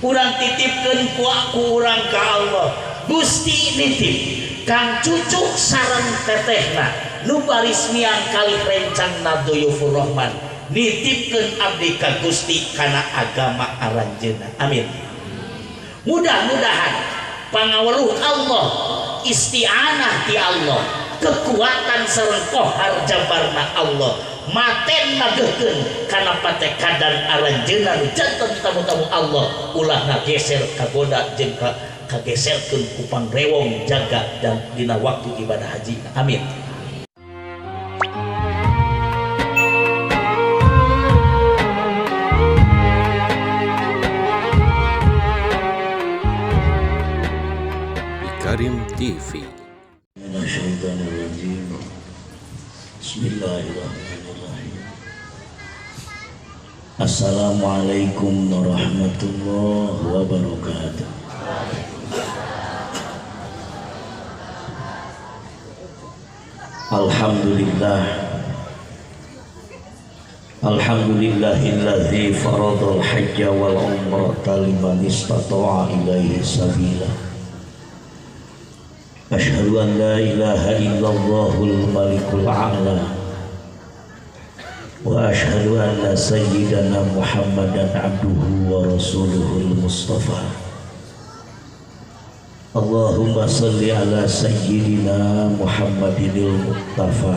Urang titipkeun ku urang ka Allah. Gusti nitip Kang Cucuk sareng tetehna nu baris miang kalih rencangna Duyufur Rahman nitipkeun abdi ka Gusti kana agama aranjeunna. Amin. Mudah-mudahan pangaweruh Allah, isti'anah ti Allah, kekuatan sareng kohar jabarna Allah maten nageukeun kana patekadan aranjeunna nu janten tamu-tamu Allah ulah ngageser kagoda jeung kageserkeun ku pangrewong jaga dan dina waktu ibadah haji. Amin. Karim TV. Bismillahirrahmanirrahim. Assalamualaikum warahmatullahi wabarakatuh. Alhamdulillah. Alhamdulillahilladzi faradal hajja wal umrata liman istata'a ilaihi sabila. Asyhadu an la ilaha illallahul malikul a'la wa asyhadu anna sayyidana Muhammadan abduhu wa rasuluhul mustafa. Allahumma salli ala sayyidina Muhammadinil mustafa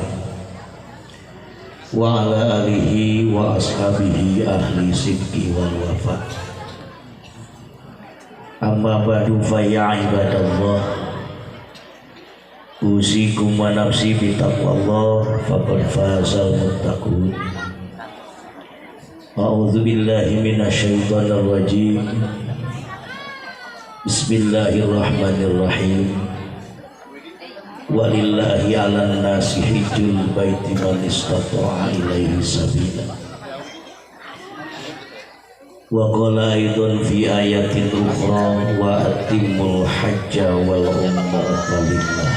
wa ala alihi wa ashabihi ahli sidqi wal wafa. Amma ba'du fa ya ibadallah, usikum wa nafsi bitaqwallah faqad fazal muttaqun. A'udzu billahi minasyaitonir rajim. Bismillahirrahmanirrahim. Walillahi 'alan nasi hijjul baiti man istata'a ilaihi sabila. Wa qala aidan fi ayatin ukhra wa atimul hajja wal umrata lillah.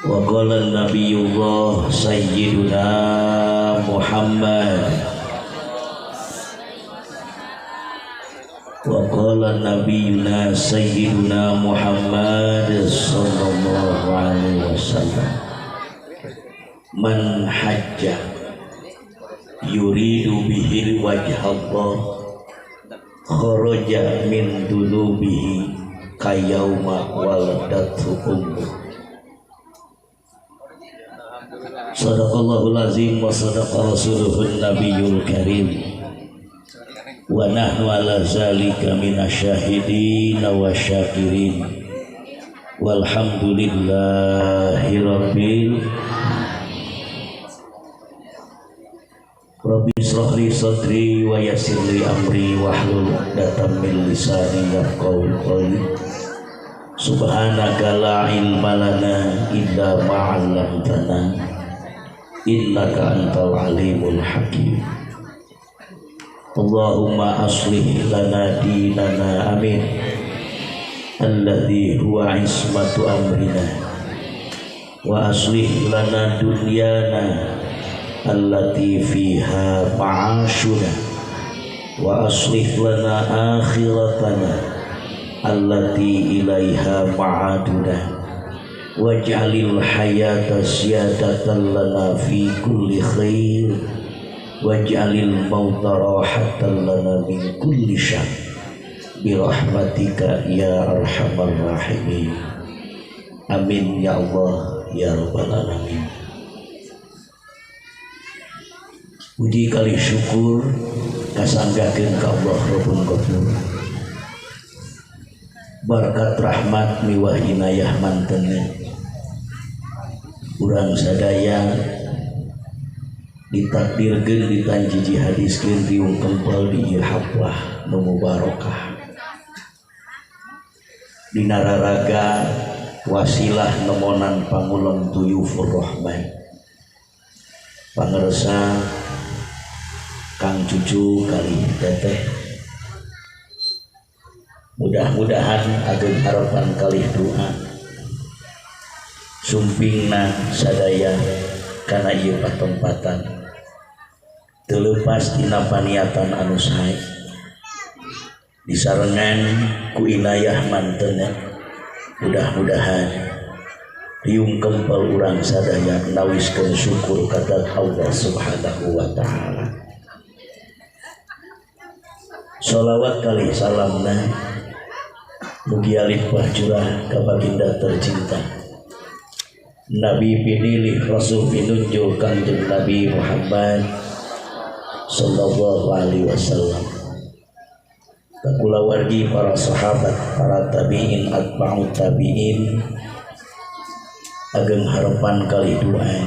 Wa qala nabiyullah sayyiduna Muhammad. Wa qala nabiyuna sayyiduna Muhammad sallallahu alaihi wasallam, man hajja yuridu bihi wajha Allah kharaja min dunubihi kayauma waladatu ummuh. Sadaqallahul azim wa sadaqa rasuluhun nabiyul karim. Wa nahnu ala zalika minasyahidin wa syakirin. Walhamdulillahi rabbil. Rabbi israh li sadri wa yassir li amri wahlul 'uqdatam min lisani yafqahu qawli. Subhanaka la ilma lana illa ma 'allamtana innaka antal alimul hakim. Allahumma aslih lana dinana, amin, alladzi huwa ismatu amrina, wa aslih lana dunyana allati fiha ma'ashuna, wa aslih lana akhiratana allati ilaiha ma'aduna, waj'alil hayata ziyadatan lana fi kulli khair, waj'alil mauta rahatan lana min kulli syarr birahmatika ya arhamar rahimin. Amin ya Allah ya rabbal alamin. Puji kali syukur kasanggakeun ka Allah Rabbul Ghafur. Berkat rahmat miwah inayah mantena urang sadaya ditakdirkeun ditanjiji hadiskeun riung kempel di ieu haflah nu mubarokah. Dina raraga wasilah nemonan pangulem Duyufur Rahman. Pangersa Kang Cucu kali teteh, mudah-mudahan ageung harapan kalih doa sumpingna sadaya kana ieu patempatan teu leupas tina paniatan anu sae. Disarengan ku inayah mantena mudah-mudahan riung kempel urang sadaya nawiskeun syukur ka Allah Subhanahu wa taala. Sholawat kali salamna mugi limpah curah ka baginda tercinta Nabi pinilih Rasul pinunjuk Kangjeng Nabi Muhammad sallallahu alaihi wasallam. Kulawargi para sahabat, para tabi'in, atba'ut tabi'in, ageng harapan kali doa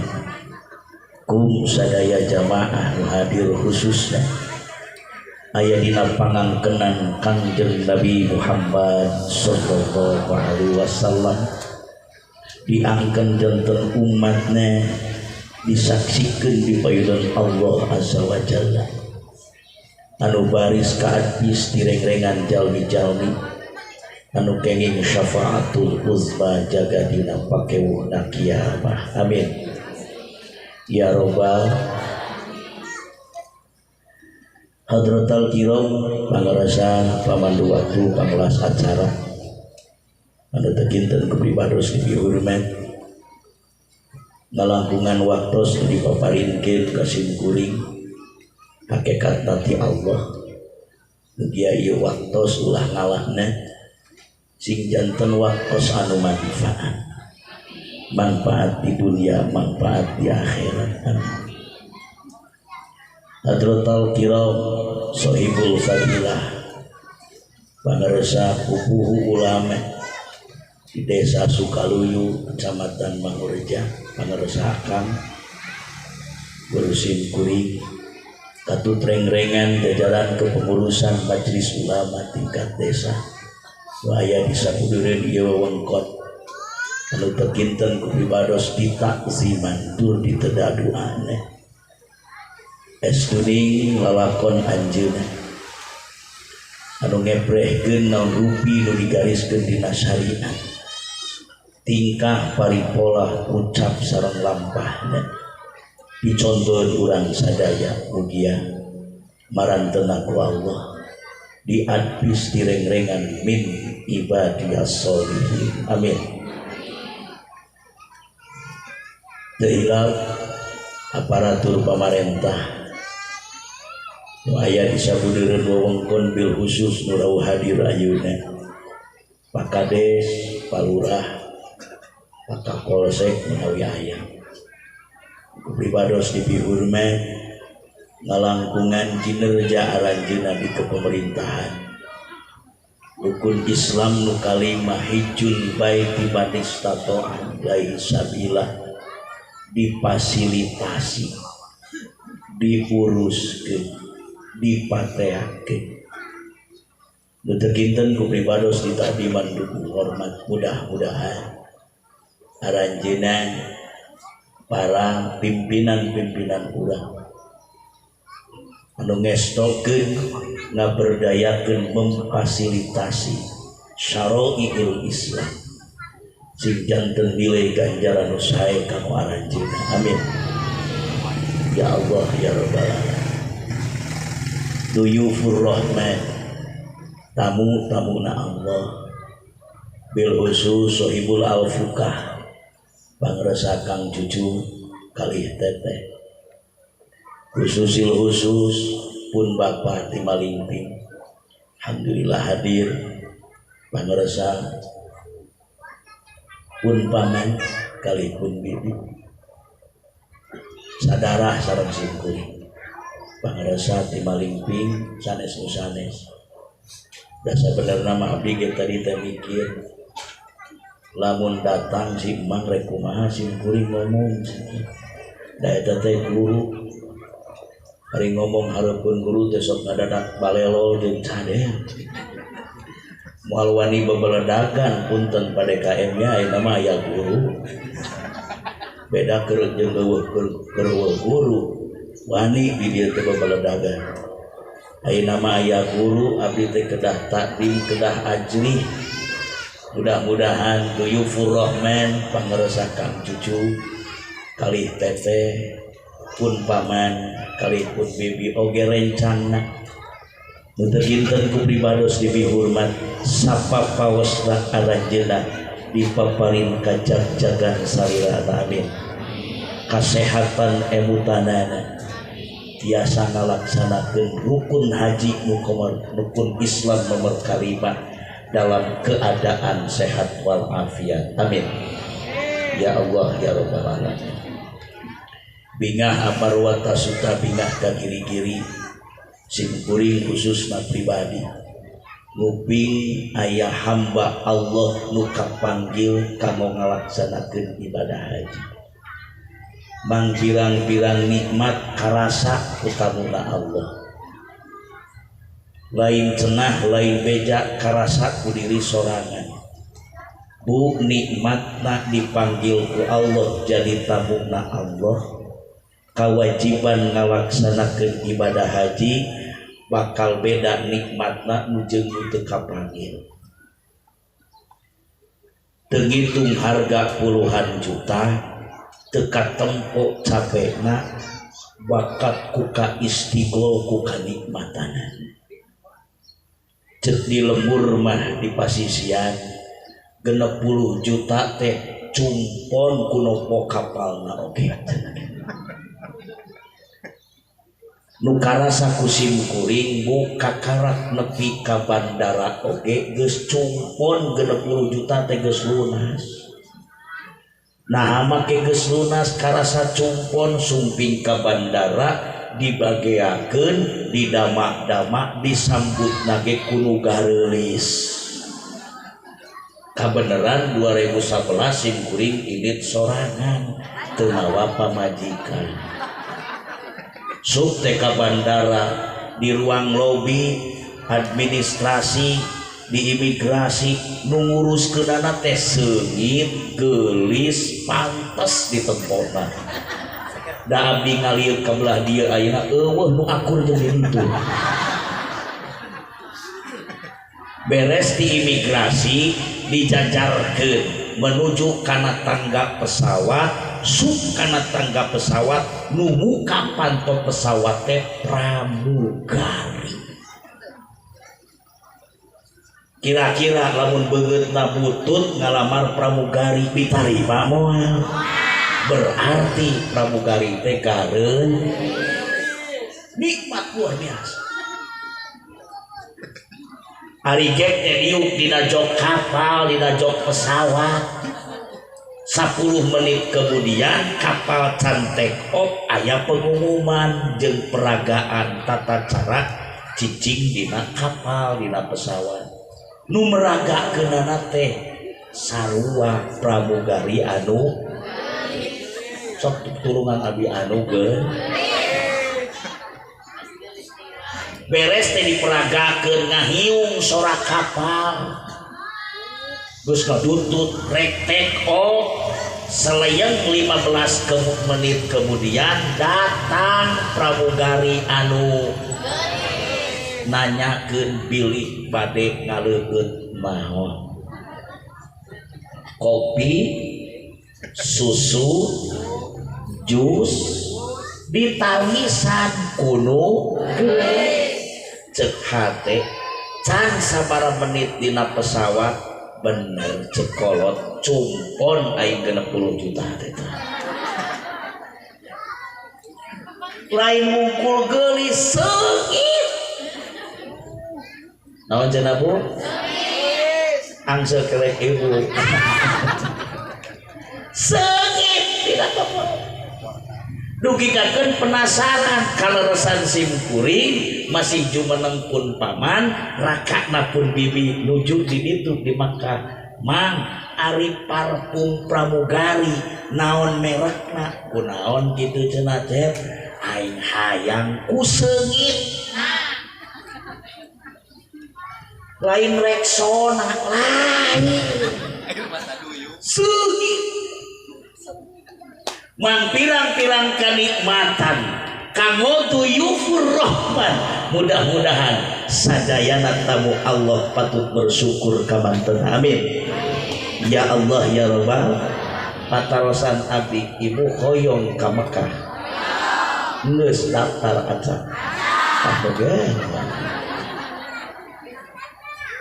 kum sadaya jamaah nu hadir khususnya aya dina pangangkenan Kangjeng Nabi Muhammad sallallahu alaihi wasallam, diangken janten umatna disaksikeun di payudon Allah azza wa jalla, anu baris kaadis direngrengan jalmi-jalmi anu kenging syafaatul uzma jaga dina pakewuhna kiamah. Amin ya robbal. Hadratal kiram pangarasa pamandu waktu pangelas acara anu teu kinten ku pribados dipihurmat ngalangkungan waktos dipaparinkeun ka simkuring hakikat ti Allah. Mugia ieu waktos ulah ngalahna sing janten waktos anu manfaat, manfaat di dunia, manfaat di akhirat. Amin. Hadratal kiram sohibul fadilah pangarsa pupuhu ulama di desa Sukaluyu, Kecamatan Mangureja, pangarsa akang guru simkuring katut rengrengan jajaran kepengurusan majelis ulama tingkat desa waya di sabudureun ieu wewengkon anu teu kinten ku pribados ditakziman tur ditedaduane estuning lalakon anjeunna anu ngeprehkeun naon rupi nu digariskeun dina syariat, tingkah paripolah ucap sareng lampahna dicontohkeun urang sadaya mugia marantena ku Allah diadpis direngrengan min ibadiyas sholihin. Amin. Teu hilap aparatur pamarentah nu aya di sabudeureun wewengkon bil khusus nu rawuh hadir ayeuna, Pak Kades, Pak Lurah, Pak Kapolsek menawi aya ku pribados dipihurmat ngalangkungan kinerja aranjeunna di kepemerintahan. Rukun Islam nu kalima hijjul baiti man istata'a ilaihi sabila difasilitasi, diuruskeun, dipateakeun. Nu teu kinten ku pribados ditakdiman duku hormat mudah-mudahan aranjeunna para pimpinan-pimpinan urang anu ngestokeun, ngaberdayakeun, memfasilitasi syara'iil Islam sing janten nilai ganjaran nu sae kanggo aranjeunna. Amin ya Allah ya rabbal alamin. Duyufur Rahman, tamu-tamuna Allah bil khusus sohibul al-fukah pangresa Kang Cucu kalih teteh khususil khusus pun Bapak Timalingping alhamdulillah hadir pangresa pun paman kalih pun bibi sadarah sareng simkuring pangresa Timalingping sanes nu sanes. Dasa bener nama abdi ge tadi teh mikir lamun datang si emang rek kumaha simkuring ngomong da eta teh guru hari ngomong hareupeun guru teh sok ngadadak balelol jeung cadel moal wani bebeledagan punten pa DKM nya ayeuna mah aya guru beda keur jeung eueuh keur guru wani di dieu teh bebeledagan. Ayeuna mah aya guru abdi teh kedah takdim kedah ajrih mudah-mudahan Duyufur Rahman pangersa Kang Cucu kalih teteh pun paman kalih pun bibi oge rencangna Nu teu kinten ku pribados dipihurmat sapapaosna aranjeunna dipaparin kajag-jagan salirana amin. Kasehatan emutanana tiasa ngalaksanakeun rukun haji nu rukun Islam nomor kalima dalam keadaan sehat walafiat amin. Ya Allah ya Rabbal alamin. Bingah aparwata suta bingah ka giri-giri sim kuring khususna pribadi nguping aya hamba Allah nu kapanggil kanggo ngalaksanakeun ibadah haji. Mang pirang-pirang nikmat karasa ku tamuna Allah. Lain cenah lain beja karasa ku diri sorangan. Bu nikmatna dipanggil ku Allah jadi tamuna Allah. Kewajiban ngalaksanakeun ibadah haji bakal beda nikmatna nu jeung nu teu kapanggil. Teu ngitung harga puluhan juta teu katempo capekna bakat ku ka istighol ku kanikmatanan. Ceuk di lembur mah di pasisian 60 juta teh cumpon ku nopo kapalna oge. Nu karasa ku sim kuring bu kakarak nepi ka bandara oge geus cumpon 60 juta teh geus lunas. Nah make geus lunas karasa cumpon sumping ka bandara dibageakeun didamak-damak disambut nage ku nu gareulis. Kabeneran 2011 sim kuring indit sorangan teu mawa pamajikan. Sub teh ka bandara di ruang lobi administrasi di imigrasi nu nguruskeunana teh seungit geulis pantes ditempona. Da abdi ngalieu ka belah dieu ayeuna eueuh nu akur jeung ditu. Beres di imigrasi dijajarkeun menuju kana tangga pesawat, sub kana tangga pesawat nu muka panto pesawat teh pramugari. Kira-kira lamun beungeutna butut ngalamar pramugari ditarima moal. Berarti pramugari teh gareun nikmat luar biasa. Ari gek teh diuk dina jok kapal, dina jok pesawat. 10 menit kemudian kapal can take off aya pengumuman jeung peragaan tata cara cicing dina kapal dina pesawat. Nu meragakeunana teh sarua pramugari anu sok tulungan abi anu geun. Beres teh diperagakeun ngahiung sora kapal. Geus ngadutut rek take off seleyeng 15 menit kemudian datang pramugari anu nanyakeun bilih bade ngaleueut maot. Kopi, susu, jus ditangisan kuno cek hate can sabara menit dina pesawat bener cekolot cumpon aing 60 juta teh. Lain mungkul geulis seungit. Naon cenah Bu? Angse kelek ibu. Seungit tidak apa. Dugi kakeun penasaran kaleresan sim kuring masih jumeneng pun paman rakana pun bibi nuju di ditu di Makkah. Mang ari parfum pramugari naon merekna kunaon kitu cenah teh aing hayang ku seungit. Lain Rexona lain seungit. Mang pirang-pirang kanikmatan kanggo tuyufur rahman. Mudah-mudahan sadayana tamu Allah patut bersyukur kamanten amin. Ya Allah ya Rabbal patarosan abdi ibu hoyong ka Mekah geus daftar acan. Ah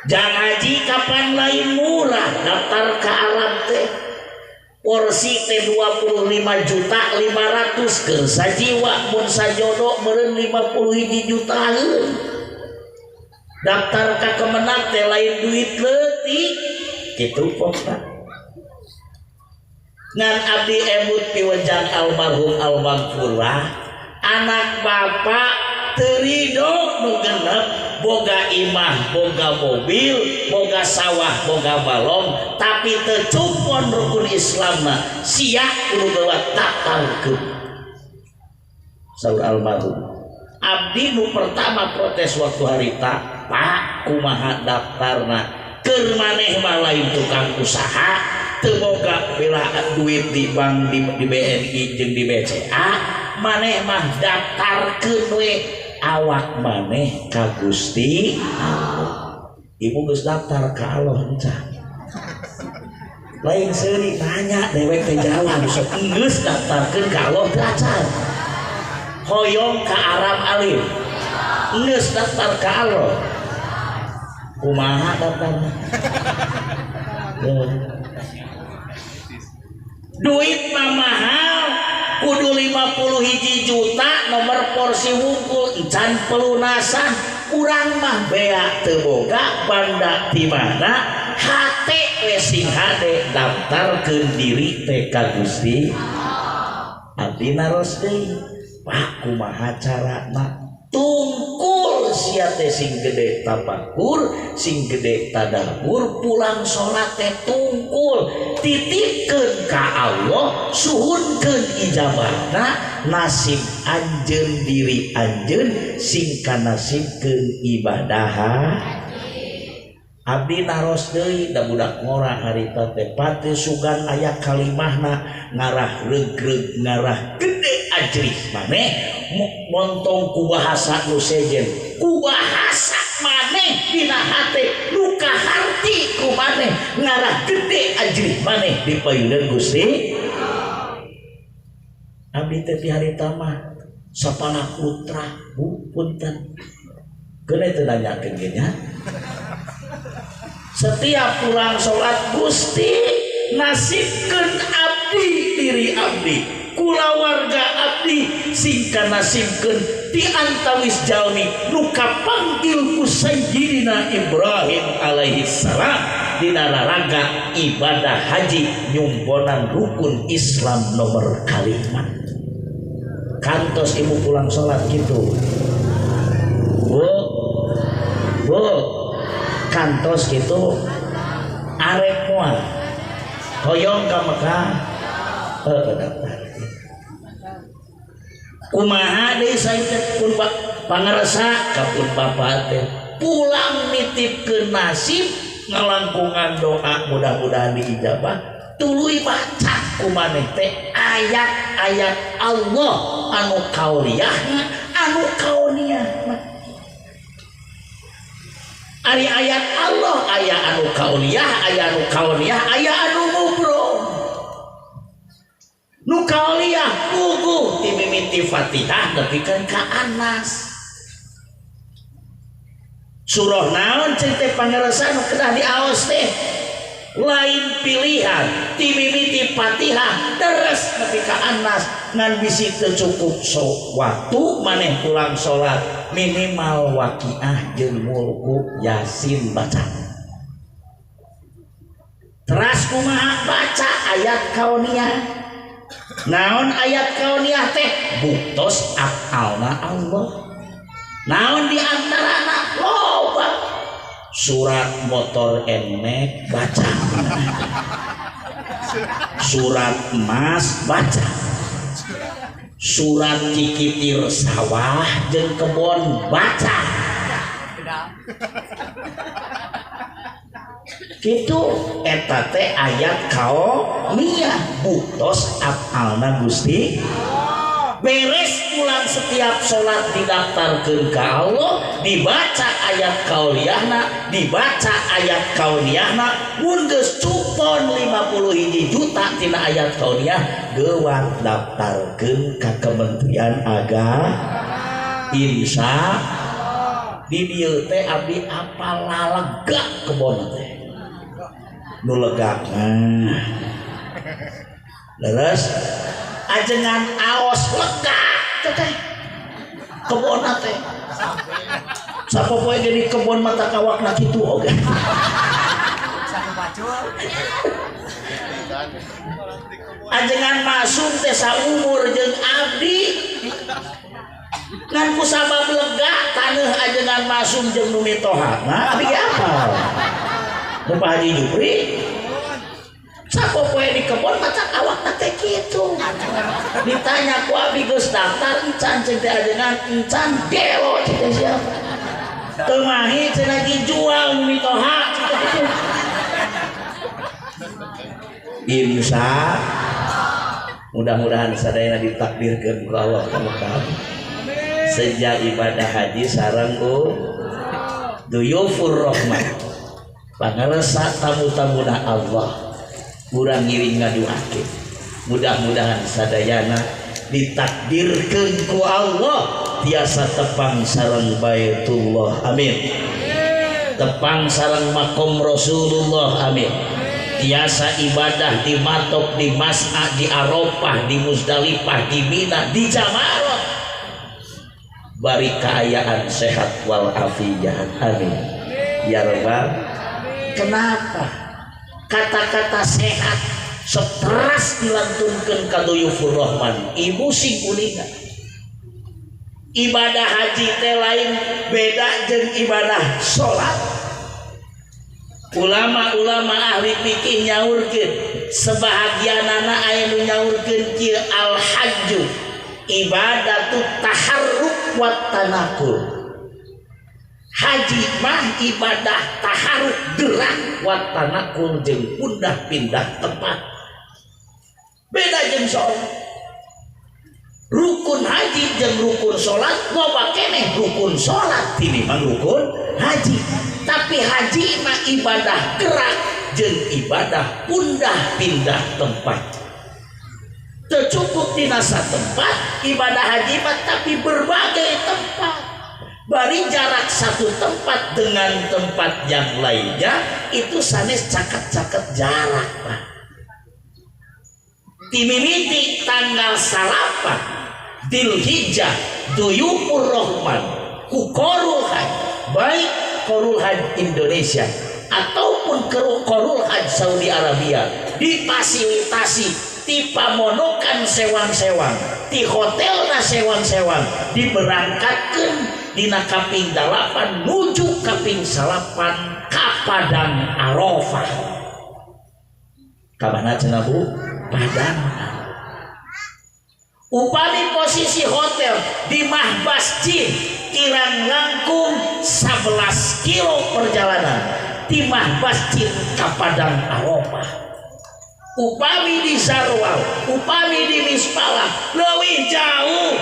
Jang haji kapan lain murah daftar ke Arab teh. Porsi teh 25.500.000 keur sajiwa mun sajodo meureun 51 jutaan. Daftar ka Kemenag teh lain duit leutik kitu pokna. Ngan abdi emut piwejang almarhum almaghfurah anak bapak teu ridho nu genep boga imah, boga mobil, boga sawah, boga balong, tapi teu cupon rukun Islamna, sia kudu bawa daftarkeun. Saur almarhum. Abdi nu pertama protes waktu harita, Pak kumaha daftarna? Keur maneh mah lain tukang usaha, teu boga bela duit di bank di BNI jeung di BCA, maneh mah daftarkeun we awak maneh ka Gusti Allah. Ibu geus daftar ka Allah encan. Lain seuri tanya dewek teh jawab sok geus daftarkeun ka Allah teh acan. Hoyong ka Arab alim. Geus daftar ka Allah. Kumaha daftarna? Duit mah mahal. Kudu 51 juta nomor porsi wungkul encan pelunasan urang mah bea teu boga banda ti mana hate we sing hade daftarkeun diri teh ka Gusti abdi naros deui Pak kumaha carana tungkul sia teh sing gede tapakur sing gede tadabur pulang salat teh tungkul titipkeun ka Allah suhunkeun ijabahna nasib anjeun diri anjeun sing kanasibkeun ibadah abdi naros deui da budak ngora harita teh pati sugan aya kalimahna ngarah regreg ngarah gede ajrih maneh montong ku bahasa nu sejen ku bahasa maneh dina hate nu kaharti ku maneh ngarah gede ajrih maneh di payuneun Gusti abdi teh ti harita mah sapala putra bu punten geuna teu nanyakeun ge nya. Setiap pulang sholat Gusti nasibkeun abdi diri abdi kulawarga abdi singka nasibkeun ti antawis jalmi nu kapanggil ku Sayyidina Ibrahim alaihi salam dina raraga ibadah haji nyumbonan rukun Islam nomor kalima. Kantos ibu pulang sholat gitu bu, bu kantos gitu arek moal hoyong ka Mekah heuh daftar kumaha deui sae teh pun pangarsa ka pun bapa teh pulang nitipkeun nasib ngalangkungan doa mudah-mudahan diijabah tuluy baca ku maneh teh ayat-ayat Allah anu kauliyahna anu kauniyahna. Ari ayat Allah aya anu kauliyah aya anu kauniyah aya anu mubrom. Nu kauliyah puguh ti mimiti Fatihah nepikeun ka Anas. Surah naon ceuk teh pangarsa nu kedah diaos teh lain pilihan ti mimiti Fatihah terus nepi ka Anas ngan bisi teu cukup so waktu maneh pulang salat minimal waqiah jeung mulku yasin baca. Teras kumaha baca ayat kauniyah. Naon ayat kauniyah teh buktos afalna Allah. Naon di antarana loba surat motor enek baca. Surat emas baca. Surat cikitir sawah jeung kebon baca. Kitu eta teh ayat kauniyah buktos afalna Gusti. Beres pulang setiap sholat didaftarkeun ka Allah, dibaca ayat kauliyahna, dibaca ayat kauniyahna, mun geus cupon 51 juta tina ayat kauniyah geuwat daftarkeun ka Kementerian Agama. Insya Di dieu teh abdi apal lega kebon teh. Nu lega. Nah. Leres ajengan aos lega teh kebon teh. Sapopoe ge di kebon mata kawakna kitu oge. Ajengan Masum teh saumur jeung abdi. Ngan ku sabab lega taneuh ajengan Masum jeung nu mitoha. Nah, abdi ge apal. Nu Pak Haji Jupri sapopoe di kebon maca awakna teh kitu. Ditanya ku abdi geus daftar encan ceuk teh ajengan encan gelo ceuk teh siapa. Teu mahi cenah dijual nu mitoha ceuk teh kitu. Insya mudah-mudahan sadayana ditakdirkeun ku Allah ka Mekah. Sejak ibadah haji sareng Duyufur Rahman. Pangaresa tamu-tamuna Allah. Urang ngiring ngaduakeun. Mudah-mudahan sadayana ditakdirkeun ku Allah tiasa tepang sareng Baitullah. Amin. Tepang sareng makom Rasulullah. Amin. Tiasa ibadah di Matok, di Mas'a, di Arafah, di Muzdalifah, di Mina, di Jamarat. Bari kaayaan sehat wal afiat. Amin. Ya Rabbal. Kenapa kata-kata sehat stres dilantunkeun ka Duyufur Rahman? Ibu sing ulinga. Ibadah haji teh lain beda jeung ibadah salat. Ulama-ulama ahli fikih nyaurkeun sebahagianana aya nu nyaurkeun kieu al hajju ibadatu taharruk wa tanakul. Haji mah ibadah taharruk gerak wa tanakul jeung pindah-pindah tempat. Beda jeung salat. Rukun haji jeung rukun salat loba keneh rukun salat tinimbang rukun haji. Tapi haji mah ibadah gerak jeung ibadah pindah-pindah tempat. Teu cukup dina satempat ibadah haji mah tapi berbagai tempat. Bari jarak satu tempat dengan tempat yang lainnya itu sanes caket-caket jarak, Pak. Timimiti tanggal 9 Dzulhijjah Duyufur Rahman ku Korul Haj, baik Korul Haj Indonesia ataupun Korul Haj Saudi Arabia difasilitasi ti pamonokan sewang-sewang, ti hotelna sewang-sewang, diberangkatkeun dina kaping 8 nuju kaping 9 ka Padang Arafah. Ka mana cenah Bu? Padang. Upami posisi hotel di Mahbasjid kirang langkung 11 kilo perjalanan di Mahbasjid ka Padang Arafah. Upami di Sarwal, upami di Mispalah leuwih jauh.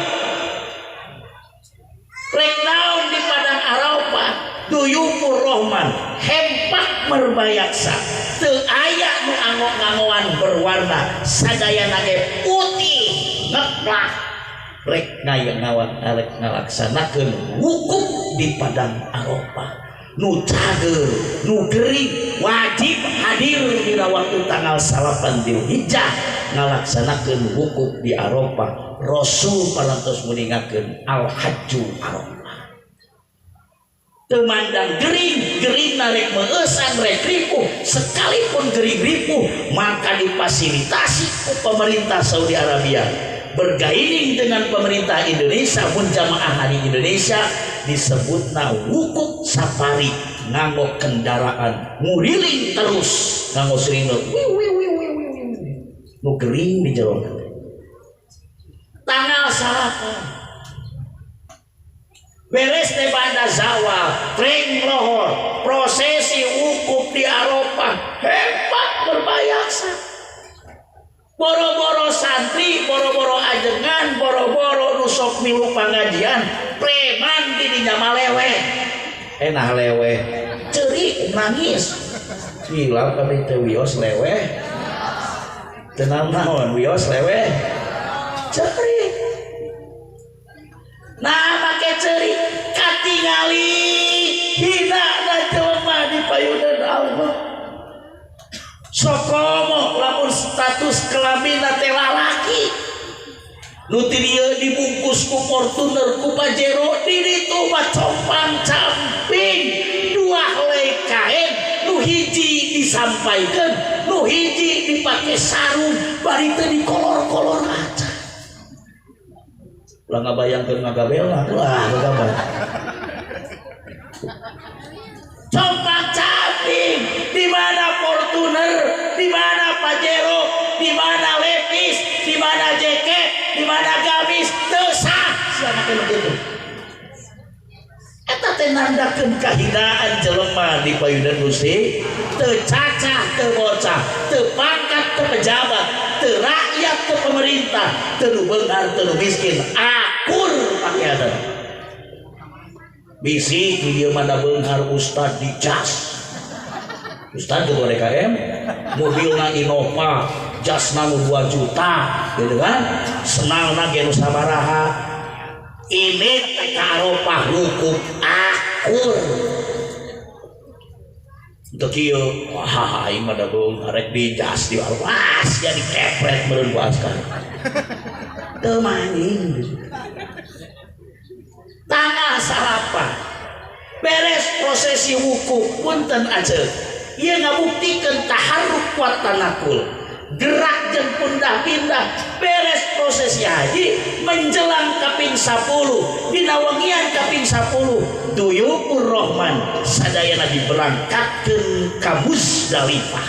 Rek naon di Padang Arafah Duyufur Rahman hempak merbayaksa teu aya nu anggo-anggoan berwarna sadayana ge putih ngeplak. Rek ngawan rek ngalaksanakeun wukuf di Padang Arafah. Nu cager, nu gering wajib hadir dina waktu tanggal 9 Dzulhijjah ngalaksanakeun wukuf di Arafah. Rasul parantos muningakeun al hajju Arafah. Teu mandang gering, gering narek meueusan rek ripuh, sekalipun gering ripuh maka difasilitasi ku pemerintah Saudi Arabia bergaining dengan pemerintah Indonesia mun jamaah haji Indonesia disebutna wukuf safari nganggo kendaraan nguriling terus nganggo sirine wiu wiu wiu wiu nu gering di jero tanggal 9 beres teh banda zawal tring lohor prosesi wukuf di Arafah hebat berbayaksa. Boro-boro santri, boro-boro ajengan, boro-boro nu sok milu pangajian, preman didinya maleweh. Enah leweh, ceurik nangis. Hilap kami teh wios leweh. Tenang naon wios leweh. Ceurik. Nah make ceurik katingali status kelaminna teh lalaki. Nu ti dieu dibungkus ku Fortuner ku Pajero, di ditu mah compang camping dua helai kain, nu hiji disampaikan, nu hiji dipake sarung, bari teu dikolor-kolor aja. Ulah ngabayangkeun ngagabela, ulah ngagabel. Compang camping, di mana Fortuner, di mana Pajero, di mana Levis, di mana jaket, di mana gamis, teu sah sia make nu kitu. Eta teh nandakeun kahinaan jelema di payunan Gusti, teu cacah teu bocah, teu pangkat teu pejabat, teu rakyat teu pemerintah, teu nu beunghar teu nu miskin, akur pakean. Bisi di dieu mah da beunghar ustad di jas. Ustad ketua DKM, mobilna Innova, jasna nu 2 juta, gitu kan? Senalna ge nu sabaraha. Ini teh ka Arafah wukuf akur. Teu kieu, wah aing mah da beunghar rek di jas di Arafah, sia dikepret meureun ku askar. Teu maning. Tanggal salapan beres prosesi wukuf, punten aja ieu ngabuktikeun taharruk wa tanakul, gerak jeung pindah-pindah. Beres prosesi haji menjelang kaping 10, dina wengian kaping 10 Duyufur Rahman sadayana diberangkatkeun ka Muzdalifah.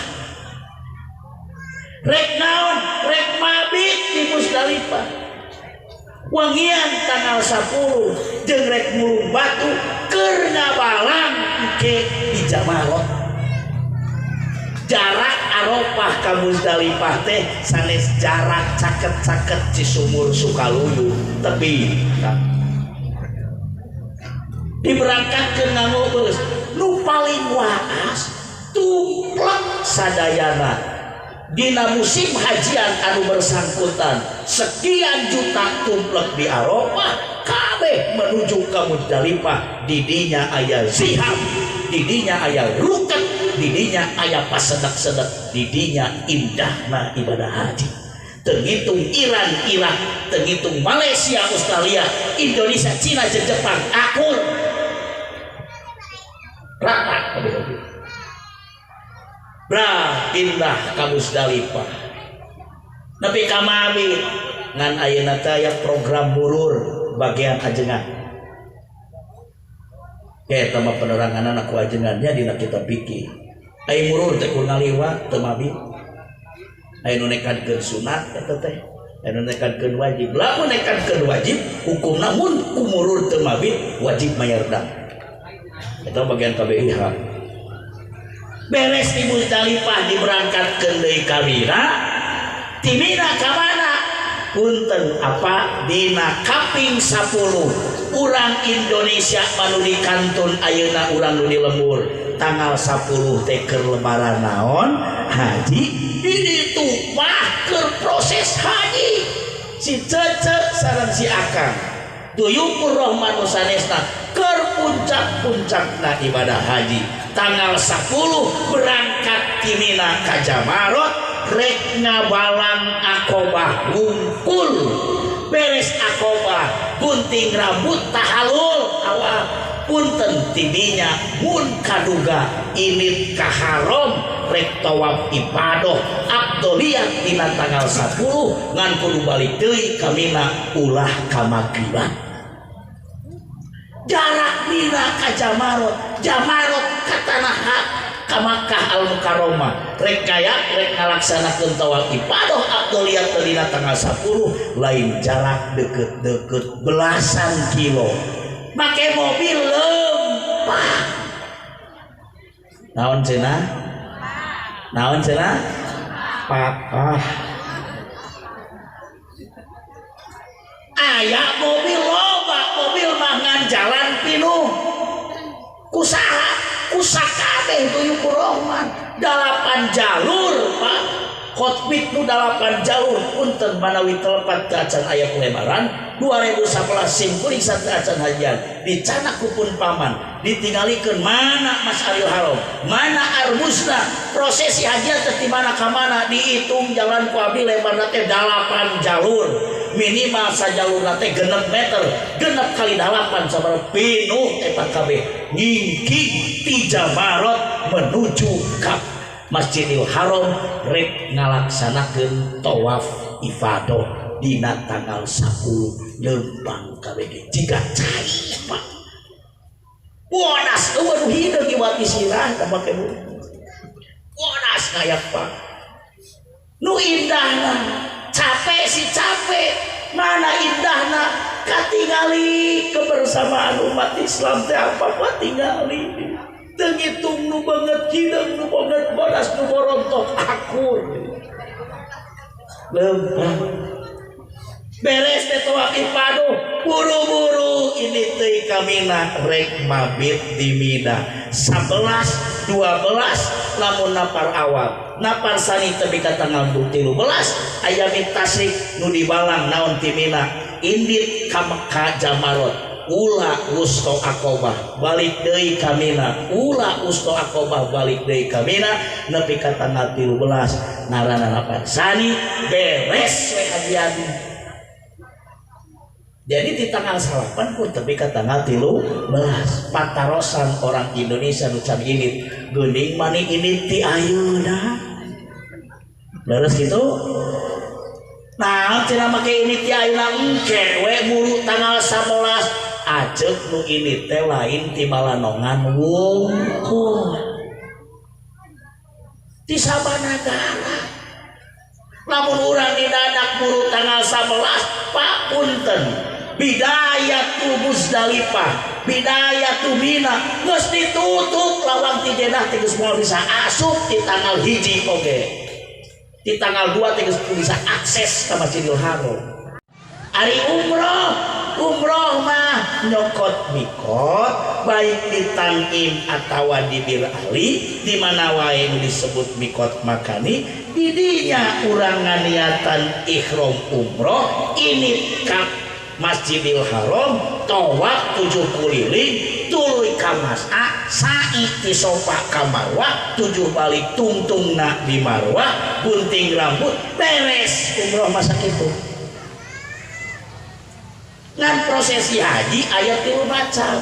Rek naon? Rek mabit di Muzdalifah. Wangian tanggal 10 jeung rek mulung batu keur ngabalang ke di Jamarot. Jarak Arafah ka Muzdalifah teh sanes jarak caket-caket Cisumur Sukaluyu, tepi diberangkatkeun nganggo beus. Nu paling waas tumplek sadayana dina musim hajian anu bersangkutan sekian juta tumplek di Arafah kabeh menuju ka Muzdalifah. Didinya aya ziham, didinya aya ruket, didinya aya pasedek-sedek, didinya indahna ibadah haji. Terhitung Iran, Irak, terhitung Malaysia, Australia, Indonesia, Cina, Jepang, akur rata kabeh. Nah, pindah ka Muzdalifah. Nepi ka mabit ngan ayeuna teh aya program murur bagian ajengan. Eta mah peneranganna ku ajengannya dina kitab fikih. Aya murur teh kur ngaliwat teu mabit. Aya nu nekadkeun sunat eta teh, aya nu nekadkeun wajib. Lamun nekadkeun wajib, hukumna mun ku murur teu mabit wajib mayar dam. Eta bagian KBIH. Beres di Muzdalifah diberangkatkeun deui ka Mina. Ti Mina ka mana? Punten apa dina kaping 10 urang Indonesia manu di kantun ayeuna urang nu di lembur tanggal 10 teh keur lebaran naon? Haji. Di ditu mah keur proses haji. Si Cece sareng si Akang Duyufur Rahman nu sanesna keur puncak-puncakna ibadah haji. Tanggal 10 berangkat ti Mina ka Jamarot rek ngabalang Akobah ngumpul. Beres Akobah gunting rambut tahalul awal. Punten tidinya mun kaduga init ka haram rek tawaf ibadah abdoliyah dina tanggal 10 ngan kudu balik deui ka Mina ulah ka magriban. Jarak Mina ka Jamarot, Jamarot ka tanah ka Makkah Al Mukarramah rek kaya rek ngalaksanakeun tawaf ibadah abdoliyah dina tanggal 10 lain jarak deket-deket belasan kilo. Make mobil lempah. Naon cenah? Naon cenah? Patah. Aya mobil loba, mobil mah ngan jalan pinuh. Kusaha? Kusakabeh Duyufur Rahman. 8 jalur, Pak. Khotbit nu 8 jalur punten manawi telepat ke acan aya pelebaran 2011 simkuring satu acan hajian dicanak kupun paman ditinggalikeun mana Mas'aril Haram mana armusna prosesi hajian teh di mana ka mana dihitung jalan ku abdi lebarna teh 8 jalur minimal sajalurna teh 6 meter 6 kali 8 sabaraha pinuh eta kabeh ngingking ti Jamarot menuju ka Masjidil Haram rek ngalaksanakeun tawaf ifadah dina tanggal 10 lempang kabeh jiga cai Pak bodas eueuh nu hideung iwat isirah tah make bu bodas ngayak Pak nu indahna capek si capek mana indahna katingali kebersamaan umat Islam teh apa tingali teu ngitung nu banget hideung nu banget bodas nu borontok akur lempang beres teh tawaf ifadah buru-buru ini teh kamina rek mabit di Mina 11 12 lamun napar awal napar sani tepi ka tanggal 13 aya tasyrik nu dibalang naon ti Mina indit ka Mekah Jamarot ula wusto akobah balik deui ka Mina ula wusto akobah balik deui ka Mina nepi ka tanggal 13 ngaranna napar sani beres we hajian. Jadi di tanggal 9 pun tepi ka tanggal 13 patarosan orang Indonesia nu can init geuning mani init ti ayeuna. Leres kitu? Nah, cenah make init ti ayeuna engke we buru tanggal 11 aceuk nu init teh lain ti balanongan wungkul. Ti sabanagara. Lamun urang didadak buru tanggal 11 Pak punten Bidayatu Muzdalifah, Bidayatu Mina geus ditutup lawang ti Jeddah teh geus moal bisa asup di tanggal 1 oge. Di tanggal 2 teh geus bisa akses ka Masjidil Haram. Ari umroh, umroh mah nyokot mikot baik di Tan'im atawa di Bir Ali di mana wae nu disebut mikot makani didinya urang nganiatan ihram umroh ini ka Masjidil Haram tawaf 7 kuliling tuluy ka Mas'a sa'i ti Sofa ka Marwah 7 balik tungtungna di Marwah gunting rambut beres umroh masa kitu. Ngan prosesi haji aya 3 macam.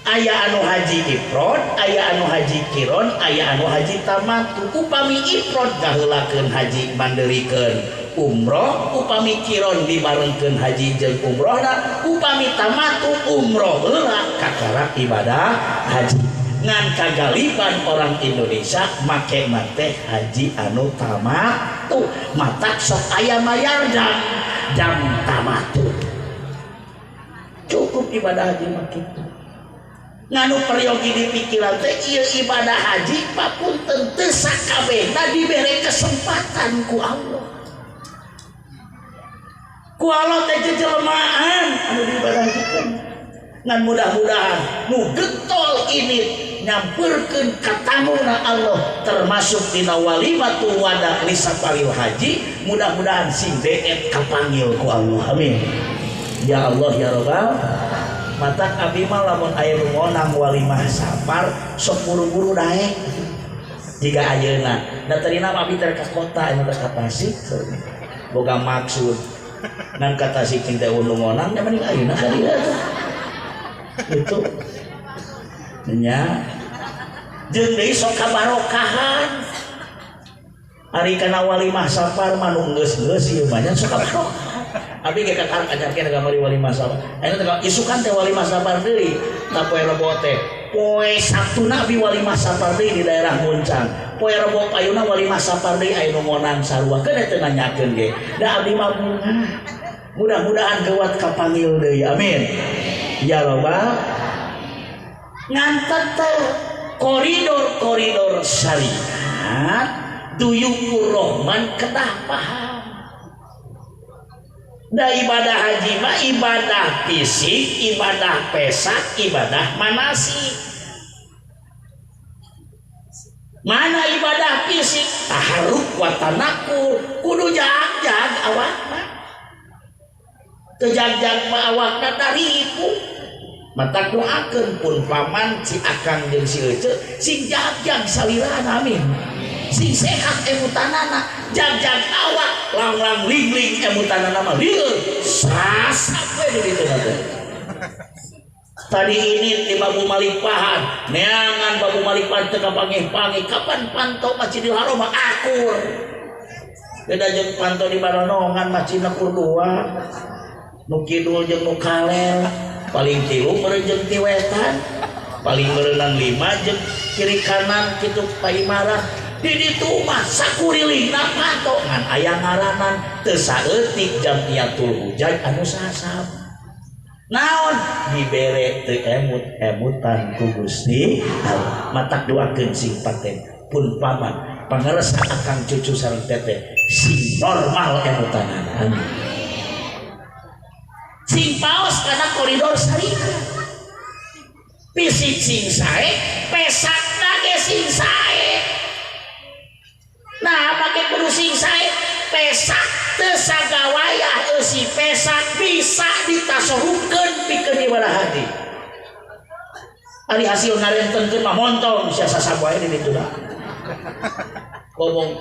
Aya anu haji ifrad, aya anu haji kiron, aya anu haji tamattu. Upami ifrad ngaheulakeun haji mandeurikeun umroh, upami kiron dibarengkeun haji jeung umrohna, upami tamattu umroh heula kakara ibadah haji. Ngan kagaliban orang Indonesia make mate haji anu tamattu, matak sok aya mayar dam tamattu. Cukup ibadah haji mah kitu. Nganu peryogi di pikiran teh ieu ibadah haji papunten teu sakabehna dibere kesempatan ku Allah. Ku Allah teh jejelmaan anu diibadah hajikeun. Ngan mudah-mudahan nu getol ini nyamperkeun katamuna Allah termasuk dina walimatul wada li safaril haji, mudah-mudahan sing deet kapanggil ku Allah. Amin. Ya Allah ya Rabbal. Matak abdi mah lamun aya nu ngonang walimah safar sok buru-buru daek. Jiga ayeuna. Da tadina mah abdi teh ka kota anu ka Tasik boga maksud. Ngan ka Tasik teh nu ngonang nya mending ayeuna ka dieu. Itu nya jeung deui sok kabarokahan. Ari kana walimah safar mah nu geus-geus ieu mah nya sok kabarokahan. Abi ge kakarek ajarkeun ka mari walimah safar. Ayeuna teh isukan teh walimah safar deui, ta poe Rebo teh. Poe Sabtuna abi walimah safar deui di daerah Muncang. Poe Rebo payuna walimah safar deui aya nu ngonang sarua. Keun teu nanyakeun ge. Da abdi mah bunga. Mudah-mudahan geuwat kapanggil deui. Amin. Ya Rabbal. Ngan tetep koridor-koridor syariat duyukur Rahman kedah paham. Da ibadah haji mah ibadah fisik, ibadah pesak, ibadah manasik. Mana ibadah fisik taharruk wa tanakul kudu jagjag awakna. Teu jagjag mah awakna daripu. Matak doakeun pun paman si akang jeung si ece sing jagjag salirana amin. Sing sehat emutanana, jagjag awak langlang ling-ling emutanana mah lieur sasap we di ditu teh. Tadi ini di Babu Malik Pahan, neangan Babu Malik Pahan teu kapanggih-panggih, kapan pantau Masjidil Haram mah akur. Beda jeung pantau di Baranongan masjidna kur dua. Nu kidul jeung nu kaler, paling tilu meureun jeung ti wetan, paling meureunang lima jeung kiri kanan kitu paimaran. Di ditu mah sakurilingna pantau ngan aya ngaranan teu saeutik jamiatul hujaj anu sasab. Naon dibere teu emut-emutan ku Gusti Allah. Matak doakeun sing paten pun paman pangersa akang cucu sareng teteh sing normal emutanana. Amin. Sing paos kana koridor syariat. Fisik sing sae, pesakna ge sing sae. Nah, make kudu sing sae, pesak teu sagawayah eusi pesak bisa ditasorupkeun pikeun ibadah haji. Ari hasil ngarentenkeun mah montong sia sasab wae di ditu da. Ngomong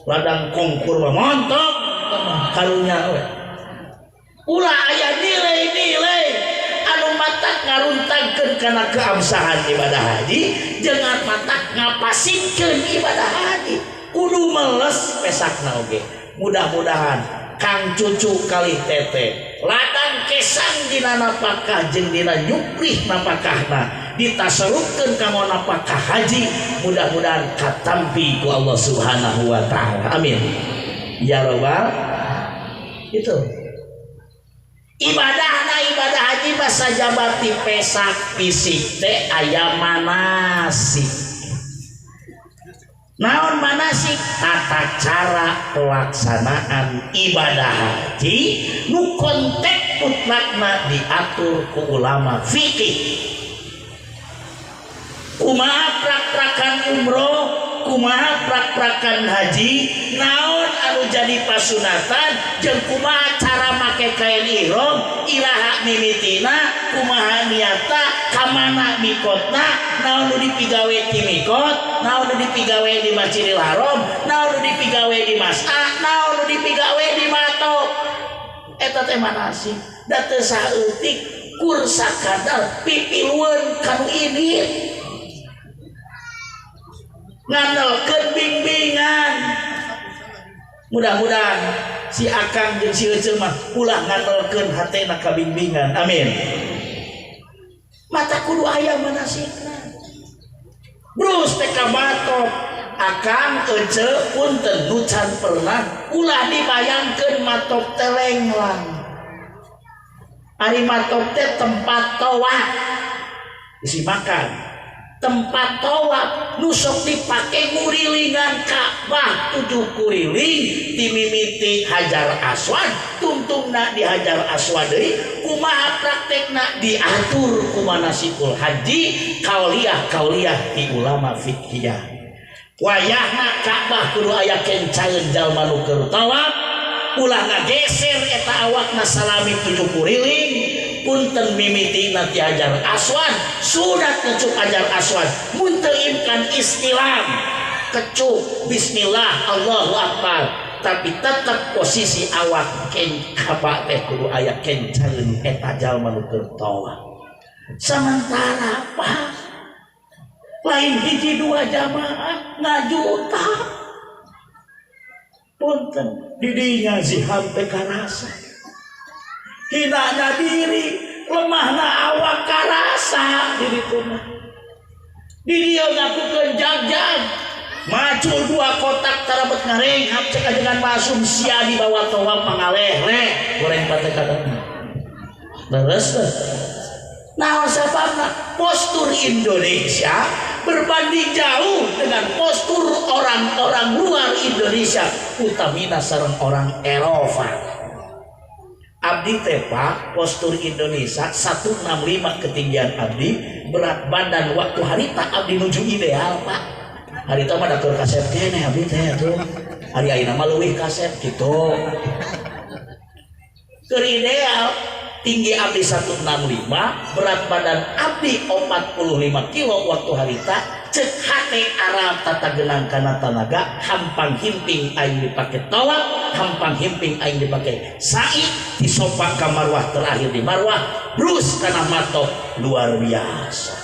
ladang kongkur mah montong karunya we. Ulah aya nilai-nilai anu matak ngaruntagkeun kana keabsahan ibadah haji jeung matak ngapasingkeun ibadah haji. Kudu meles pesakna oge. Mudah-mudahan kang cucu kalih teteh ladang kesang dina napakah jeung dina nyuprih napakahna ditaserupkeun kanggo napakah haji, mudah-mudahan katampi ku Allah Subhanahu wa taala. Amin ya robbal. Itu ibadahna ibadah haji mah sajabati pesak fisik teh aya manasik. Naon manasik? Tata cara pelaksanaan ibadah haji nu kontek mutlakna diatur ku ulama fikih. Kumaha prak-prakan umroh, kumaha prak-prakan haji, naon anu jadi pasunatan, jeung kumaha cara make kain ihram, iraha mimitina, kumaha niatna, kamana mikotna, naon nu dipigawe ti mikot, naon nu dipigawe di Masjidil Haram, naon nu dipigawe di Mas'a, naon nu dipigawe di Matok. Eta teh manasik, da teu saeutik kur sakadar pipilueun kanu ini. Ngandelkeun bimbingan. Mudah-mudahan si akang jeung si ece mah ulah ngandelkeun hatena ka bimbingan. Amin. Mata kudu aya manasikna. Brus teh ka batok akang ece punten nu can pernah ulah dibayangkeun matok teh lenglang. Ari matok teh tempat tawaf. Isi makan. Tempat tawaf nu sok dipake ngurilingan Ka'bah 7 kuriling timimiti Hajar Aswad tungtungna di Hajar Aswad deui kumaha praktekna diatur ku manasikul haji kauliah kauliah ti ulama fikih. Wayahna Ka'bah kudu aya kencaeun jalma nu keur tawaf ulah ngageser eta awakna salami 7 kuriling. Punten mimitina ti Hajar Aswad sudah kecup Hajar Aswad mun teu imkan istilam kecup bismillah Allahu akbar tapi tetap posisi awak ken kaba teh kudu aya kencaeun eta jalma nu keur tawaf. Sementara Pak lain hiji dua jamaah ngajuta punten didinya ziham teh karasa hinana diri, lemahna awak karasa diri mah. Di dieu ngakukeun jagjag, macul dua kotak tarabet ngarenghap cek ajengan masum sia dibawa tawaf mangaleh-leh goreng pate kadang. Leres teh. Naon sababna? Postur Indonesia berbanding jauh dengan postur orang-orang luar Indonesia, utamina sareng orang Eropa. Abdi teh Pak, postur Indonesia 165 ketinggian abdi, berat badan waktu harita abdi nuju ideal Pak. Harita mah da keur kasep keneh abdi teh atuh. Ari ayeuna mah leuwih kasep kitu. Keur ideal tinggi abdi 165, berat badan abdi 45 kilo waktu harita, cek hate Arab tata genang kana tanaga, hampang himping aing dipake tawaf, hampang himping aing dipake sa'i, disopak ka Marwah terakhir di Marwah, brus kana matok luar biasa.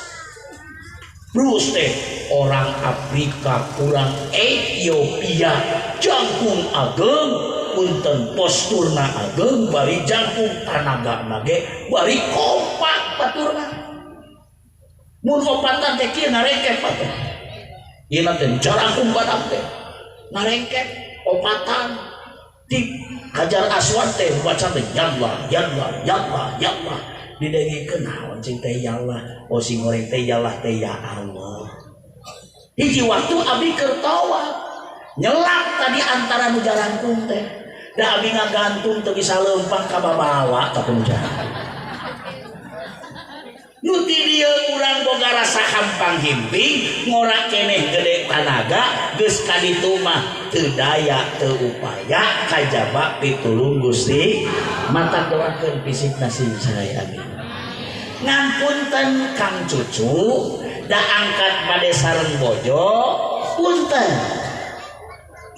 Brus teh orang Afrika, orang Ethiopia, jangkung ageng, punten posturna ageng, bari jangkung tanaga nage, bari kompak baturna. Mun opatan teh kieu ngarengkep atuh. Ieu teh jarangkung badak teh. Ngarengkep opatan di Hajar Aswad teh baca teh yallah yallah yallah yallah. Didengikeun naon cing teh yallah, oh sing goreng teh yallah teh ya Allah. Hiji waktu abdi keur tawaf nyelak tadi antara nu jarangkung teh. Da abdi ngagantung teu bisa leumpang ka babawa ka punjang. Nu ti dieu urang boga rasa hampang himping, ngora keneh gede tanaga, geus ka ditu mah teu daya teu upaya kajaba pitulung Gusti. Mata doakeun fisikna sing sae abdi. Ngan punten Kang Cucu, da angkat bade sareng bojo, punten.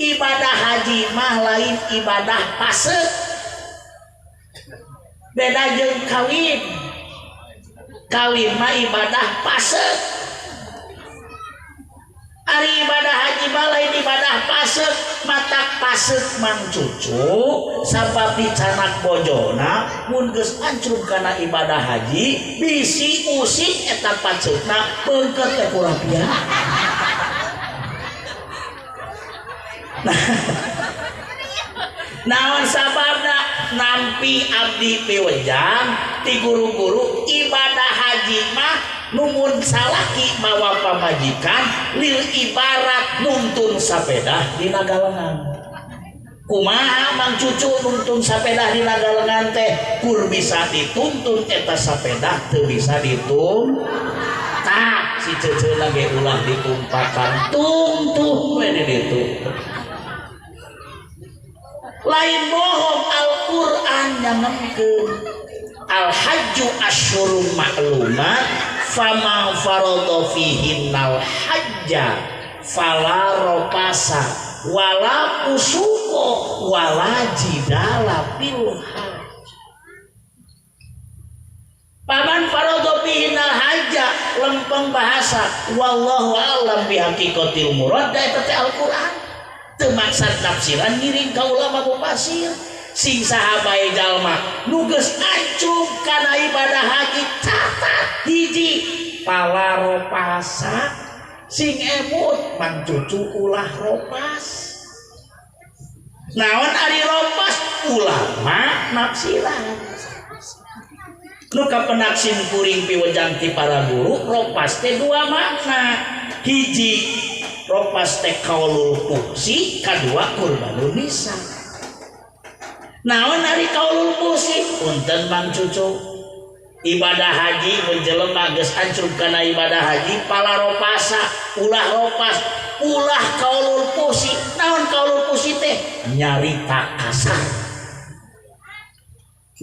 Ibadah haji mah lain ibadah pasek. Beda jeung kawin. Kawin mah ibadah pasek. Ari ibadah haji mah lain ibadah pasek, matak pasek Mang Cucu sabab dicanak bojona mun geus ancrub kana ibadah haji bisi usik eta paceukna beungkeut teh kurapia. Naon sababna nampi abdi piwejang ti guru-guru ibadah haji mah numun salaki mawa pamajikan lil ibarat nuntun sapedah dina galengan. Kumaha Mang Cucu nuntun sapedah dina galengan teh kur bisa dituntun eta sapedah teu bisa ditun. Tah si ceceuna ge ulah ditumpakan tungtuh we di ditu. Lain bohong Al-Qur'an nyangemkeun Al-hajju asyurun ma'lumat faman farada fihinnal hajja fala rafasa wala fusuqa wala jidala fil hajj. Faman farada fihinnal hajja lempeng bahasa wallahu a'lam bi haqiqatil murad da eta teh Al-Qur'an. Teu maksad tafsiran ngiring ka ulama mufasir sing saha bae jalma nu geus ancrub kana ibadah haji catat hiji pala ropasa sing emut Mang Cucu ulah ropas. Naon ari ropas ulama nafsiran nu kapenak sim kuring piwejang ti para guru ropas teh dua makna. Hiji ropas teh kaulul fuhsi, kadua kurbanun nisa. Naon ari kaulul fuhsi? Punten Mang Cucu, ibadah haji mun jelema geus ancrub kana ibadah haji pala ropasa ulah ropas ulah kaulul fuhsi. Naon kaulul fuhsi teh? Nyarita kasar,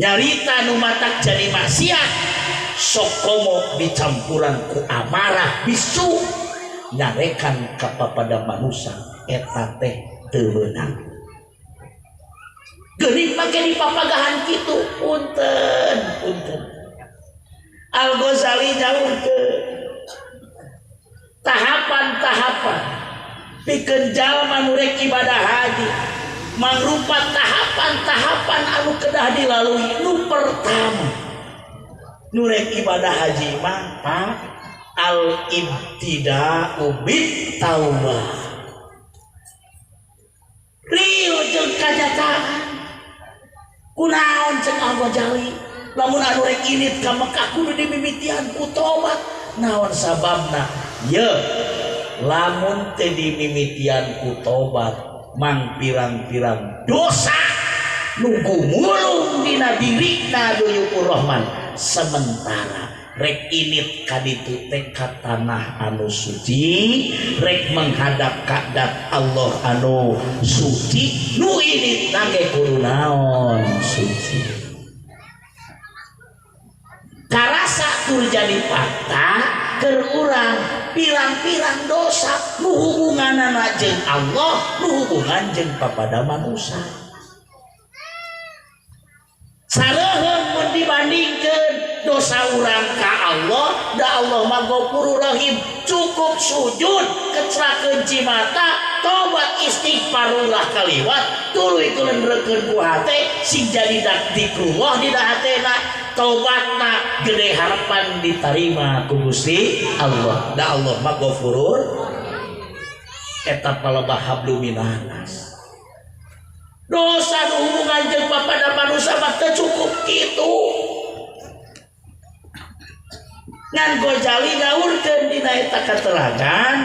nyarita nu matak jadi maksiat sok komo dicampuran ku amarah bisu nyarekan kepada manusia eta teh teu meunang. Geuning make dipapagahan kitu punten punten. Al-Ghazali jauhkeun tahapan-tahapan pikeun jalma nu rek ibadah haji mangrupa tahapan-tahapan anu kedah dilalui. Nu pertama nu rek ibadah haji mah Pak al-ibtida'u bit taubah. Riu jeung kanyataan. Kunaon ceuk Al-Ghazali lamun anu rek init ka Mekah kudu dimimitian ku tobat. Naon sababna? Ye lamun teu dimimitian ku tobat mang pirang-pirang dosa nu gumulung dina dirina duyukur Rahman sementara Rek init kaditu teh ka tanah anu suci, rek menghadap ka dat Allah anu suci, nu init ge kudu naon suci. Karasa tur jadi fakta keur urang pirang-pirang dosa nu hubunganana jeung Allah, nu hubungan jeung papada manusia. Sareuheung mun dibandingkeun dosa urang ka Allah, da Allah mah Ghafurur Rahim, cukup sujud kecrakeun cimata, tobat istighfar ulah kaliwat, tuluy kulendrekeun ku hate sing jadi dzikrullah dina hatena, tobatna gede harapan diterima ku Gusti Allah. Da Allah mah Ghafurur eta palebah hablum minannas. Dosa nu hubungan jeung papada manusia mah teu cukup kitu. Ngan Ghazali ngaurkeun dina eta katerangan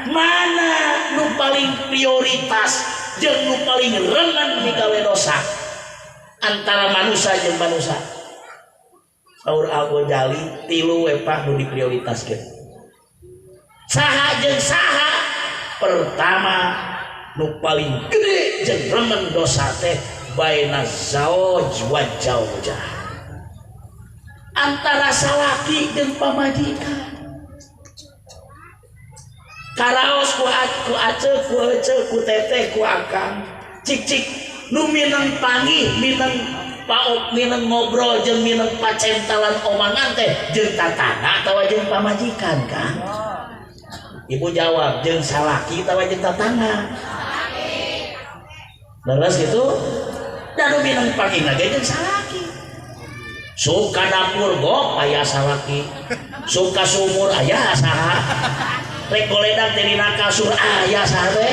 mana nu paling prioritas jeung nu paling rengan migawe dosa antara manusia jeung manusia. Saur Al-Ghazali tilu we Pak nu diprioritaskeun. Saha jeung saha? Pertama nu paling gede jeung remen dosa teh baina zauj wa zaujah, antara salaki jeung pamajikan. Karaos ku aceu ku eceu ku teteh ku akang, cik-cik nu mineng panggih mineng paok mineng ngobrol jeung mineng pacentalan omangan teh jeung tatangga atawa jeung pamajikan kan? Ibu jawab jeung salaki atawa jeung tatangga. Leres gitu? Da nu mineng panggih ge jeung salaki. Suka dapur gok aya salaki, suka sumur aya saha, rek goledag teh dina kasur aya saha teh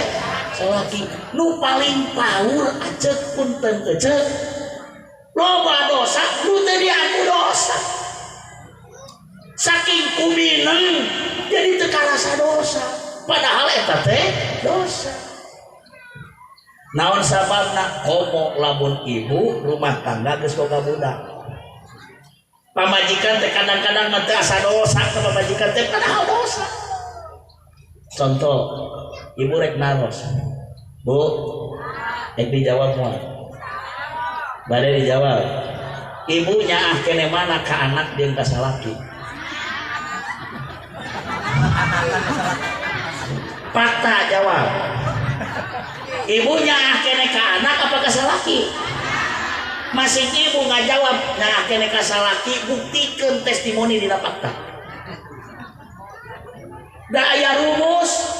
salaki. Nu paling paur aceuk punten eceuk loba dosa nu teu diaku dosa, saking kumineng jadi teu karasa dosa, padahal eta teh dosa. Naon sababna? Komo lamun ibu rumah tangga geus boga budak, pamajikan teh kadang-kadang mah teu asa dosa ka pamajikan teh, padahal dosa. Contoh, ibu rek naros, Bu, rek dijawab moal? Bade dijawab. Ibu nyaah kene mana ka anak jeung ka salaki? Fakta jawab. Ibu nyaah kene ka anak apa ka salaki? Masing ibu ngajawab nyaah kene ka salaki, buktikeun testimoni dina fakta. Da aya rumus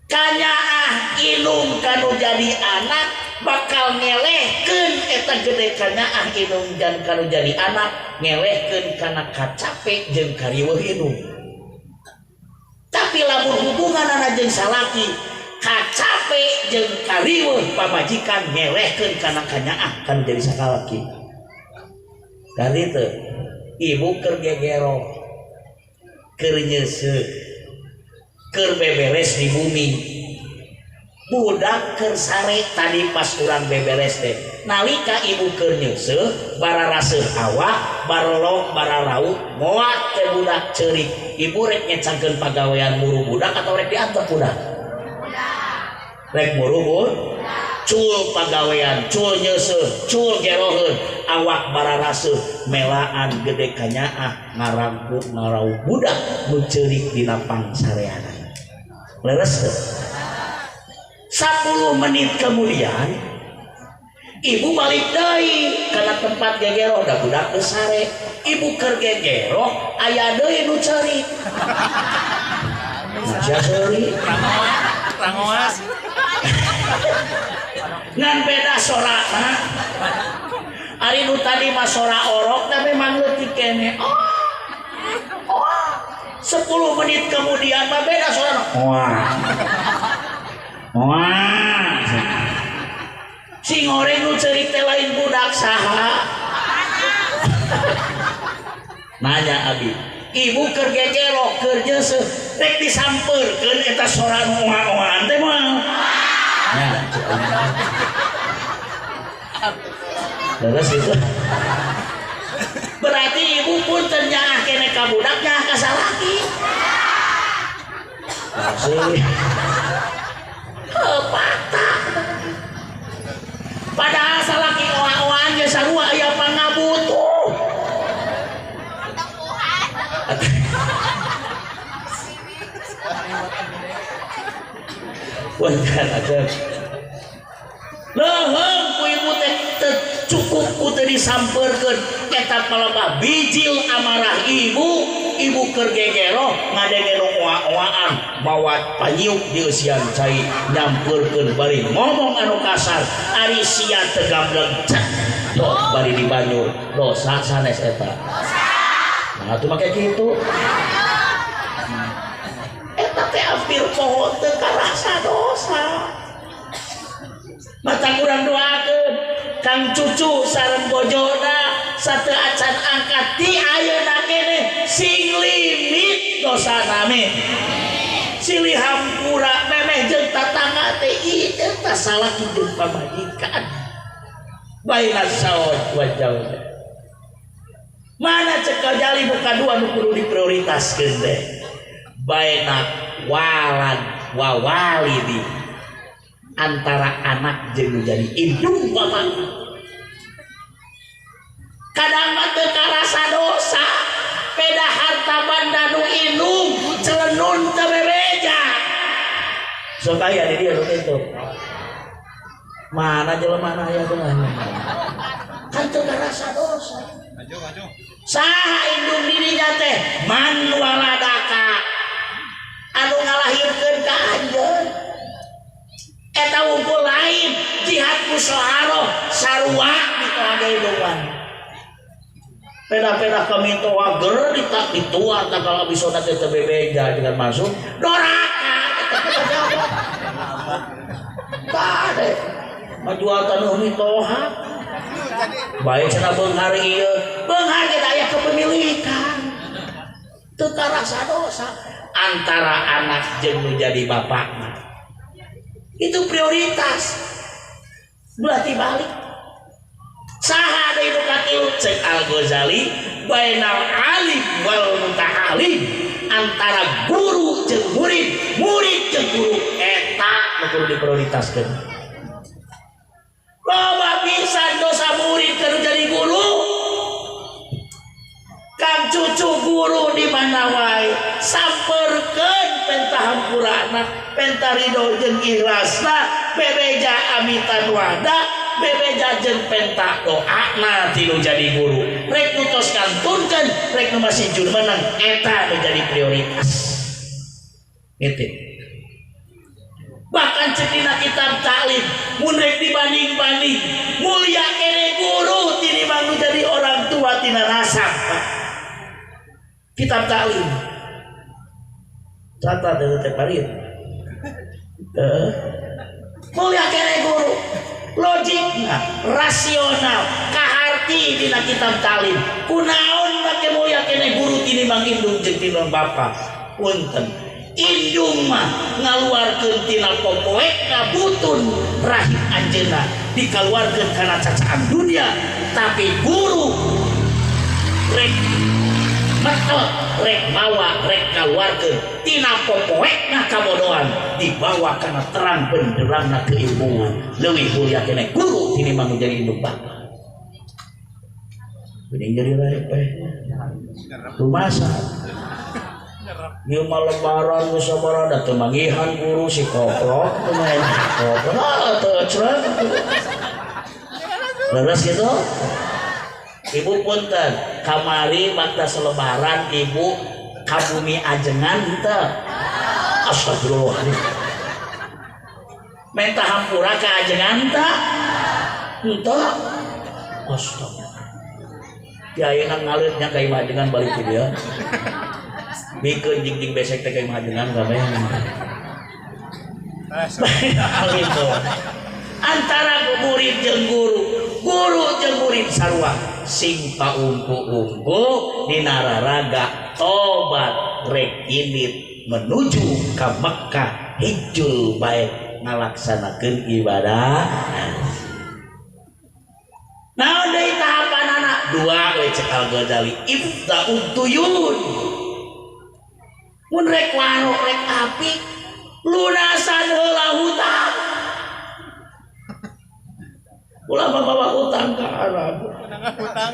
kanyaah indung kanu jadi anak bakal ngelehkeun eta gede kanyaah indung dan kanu jadi anak ngelehkeun kana kacape jeung kariweuh indung. Tapi lamun hubunganana jeung salaki kacape jeung kariweuh pamajikan ngelehkeun kana kanyaah kanu jadi sakalaki. Dari teu ibu keur gegero, keur nyeuseuh, keur beberes di bumi, budak keur sare tadi pas urang beberes teh. Nalika ibu keur nyeuseuh, bararaseuh awak, barelok, bararaut, moat teh budak ceurik. Ibu rek nyecangkeun pagawean muru budak atau rek diantep budak? Rek muru budak. Cul pagawean, cul nyeuseuh, cul geroheun, awak bararaseuh, melaan gede kanyaah ngarangku ngarau budak nu ceurik dina pangsareanan. Leres teu? 10 menit kemudian ibu balik deui kana tempat gegeroh, da budak geus sare. Ibu keur gegeroh aya deui nu ceurik. Nah, sia ceurik. Rangoas. Ngan beda sorana. Ari nu tadi mah sora orok da memang leutik kene. Oh. Oh. 10 menit kemudian mah beda sorana. Wah. Wah. Sing goreng nu ceurik teh lain budak saha? Nanya abi, ibu keur gegerok keur nyeuseuh rek disampeurkeun eta sora nu oa-oaan teh moal. Nah, terus itu. Berarti ibu pun nyaah kene ka budak nyaah ka salaki. Masih. Fakta. Padahal salaki oa-oaan ge sarua aya pangabutuh. Punten atuh. Leuheung ku ibu teh teu cukup ku teu disampeurkeun eta palebah bijil amarah ibu, ibu keur gegeroh ngadenge nu oa-oaan mawa panyiuk dieusian cai nyampeurkeun bari ngomong anu kasar ari sia teu gambleng cek tuh bari dibanyur dosa sanes eta. Nah atuh make kitu. Eta teh hampir poho teu karasa dosa. Mata kurang doakeun Kang Cucu sareng bojona sateu acan angkat di ayeuna keneh sing limit dosana meh. Silih hampura memeh jeung tatangga teh ieu teh salaki jeung pamajikan. Baina saud wa jauh. Mana cek Ghazali buka dua nu kudu diprioritaskeun teh. Baina walad wa walidi, antara anak jeung jadi indung bapak. Kadang mah teu karasa dosa, peda harta banda nu indung celenun teu bebeja. Sok aya di dieu nu kitu. Mana jelema aya teh kan teu karasa dosa. Saha indung dirinya teh man waladaka anu ngalahirkeun ka anjeun. Eta wungkul lain jihad musyawarah sarua ditoa indungan. Peda-peda kamitoa ger ditak ditua tak kalau bisa teh teu bebeja dengan masuk doraka eta pejabat. Tade majual taneuh mitoha. Baik cenah beunghar ieu, beunghar ge aya kepemilikan. Teu karasa dosa antara anak jeung nu jadi bapakna. Itu prioritas. Berarti balik. Saha deui nu katilu ceuk Al-Ghazali bainal alim wal muta'alim, antara guru jeung murid, murid jeung guru eta nu kudu diprioritaskeun. Loba pisan dosa murid keur jadi guru. Kang cucu guru di mana wae sampeurkeun penta hampurana, penta ridho jeung ikhlasna, bebeja amitan wada, bebeja jeung penta doana ti nu jadi guru. Rek nu tos kantunkeun, rek nu masih jur menang eta nu jadi prioritas. Gitu. Bahkan cek dina kitab taklim mun rek dibanding-banding mulia kene guru tinimbang nu jadi orang tua tina nasab. Kitab taklim catat dari teh parit. Mulia kene guru logikna rasional kaharti dina kitab taklim kunaon make mulia kene guru tinimbang indung jeung tinimbang bapa. Punten indung mah ngaluarkeun tina popoekna butun rahim anjeunna dikaluarkeun kana cacaan dunia, tapi guru rek metel rek mawa rek kaluarkeun tina popoekna kabodohan dibawa kana terang benderangna keilmuan. Leuwih mulia keneh guru tinimbang nu jadi indung bapa. Geuning jadi repeh rumasa. Ieu mah lebaran geus sabaraha da teu manggihan guru si koplok teu main koplok ah teu ecrek. Leres gitu. Ibu punten kamari waktu selebaran ibu ka bumi ajengan teu. Astagfirullah. Menta hampura ka ajengan teu? Henteu. Astagfirullah. Di ayeuna ngaleutnya ka imah ajengan balik ti dieu. Bikeun jing-jing besek teh ka imah ajengan kabeh. Gitu. Antara murid jeung guru, guru jeung murid sarua sing paungku-ungku dina raraga tobat rek indit menuju ka Mekkah hijul bait ngalaksanakeun ibadah. Naon deui tahapanana? Dua we. cek Al-Ghazali ibda'ud duyun. Mun rek warok rek apik lunasan heula hutang. Ulah bawa hutang ka Arab. Hutang.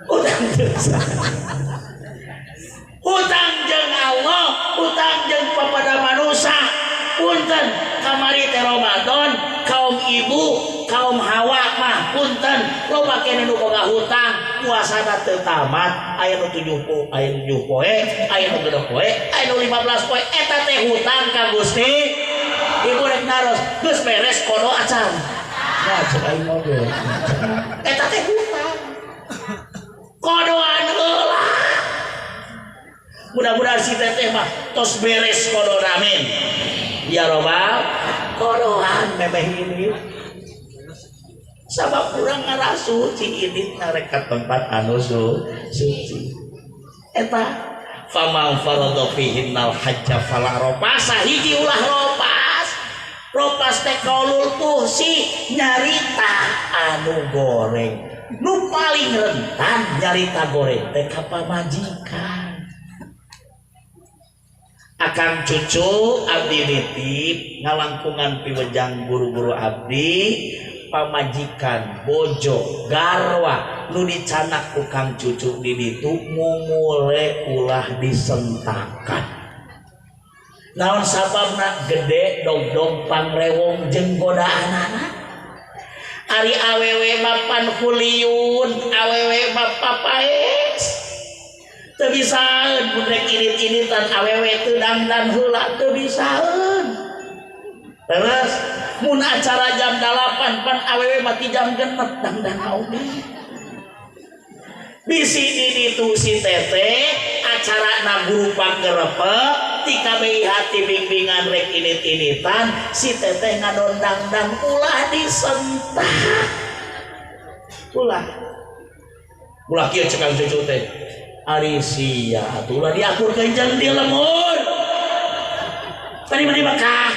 Hutang dosa. Hutang jeung Allah, hutang jeung papada manusia. Punten kamari teh Ramadan, kaum ibu, kaum hawa mah punten loba keneh nu boga hutang, puasana teu tamat, aya nu 7 poe, aya nu 7 poe, aya nu 6 poe, aya nu 15 poe, eta teh hutang ka Gusti. Ibu rek naros, geus beres kodo acan. Nah, cek aing mobil. Eta teh hutang. Kodoan heula. Mudah-mudahan si teteh mah tos beres kodo amin. Ya robbal kodoan memeh ini. Sabab urang ngarasuci ini narek ka tempat anu suci. Eta faman farada fihinnal hajja fala rafasa hiji ulah ropas. Ropas teh kaulul puhsi nyarita anu goreng. Nu paling rentan nyarita goreng teh ka pamajikan. Akang cucu abdi nitip ngalangkungan piwejang guru-guru abdi pamajikan bojo garwa nu dicanak ku kang cucu di ditu mumule ulah disentakan. Naon sababna gede dogdog pangrewong jeung godaanana. Ari awewe mah pan huliun, awewe mah papaes. Teu bisaeun mun rek init-initan awewe teu dangdan heula teu bisaeun. Terus mun acara jam 8 pan awewe mah ti jam 6 dangdan oge. Bisi di ditu si teteh acara guru panggerepek ti KBIH ti bimbingan rek init-initan si teteh ngadondang-dang ulah disentak. Ulah. Ulah kieu cek kang cucu teh. Ari sia atuh ulah diakurkeun jeung di lemur. Tadi mah di Mekah.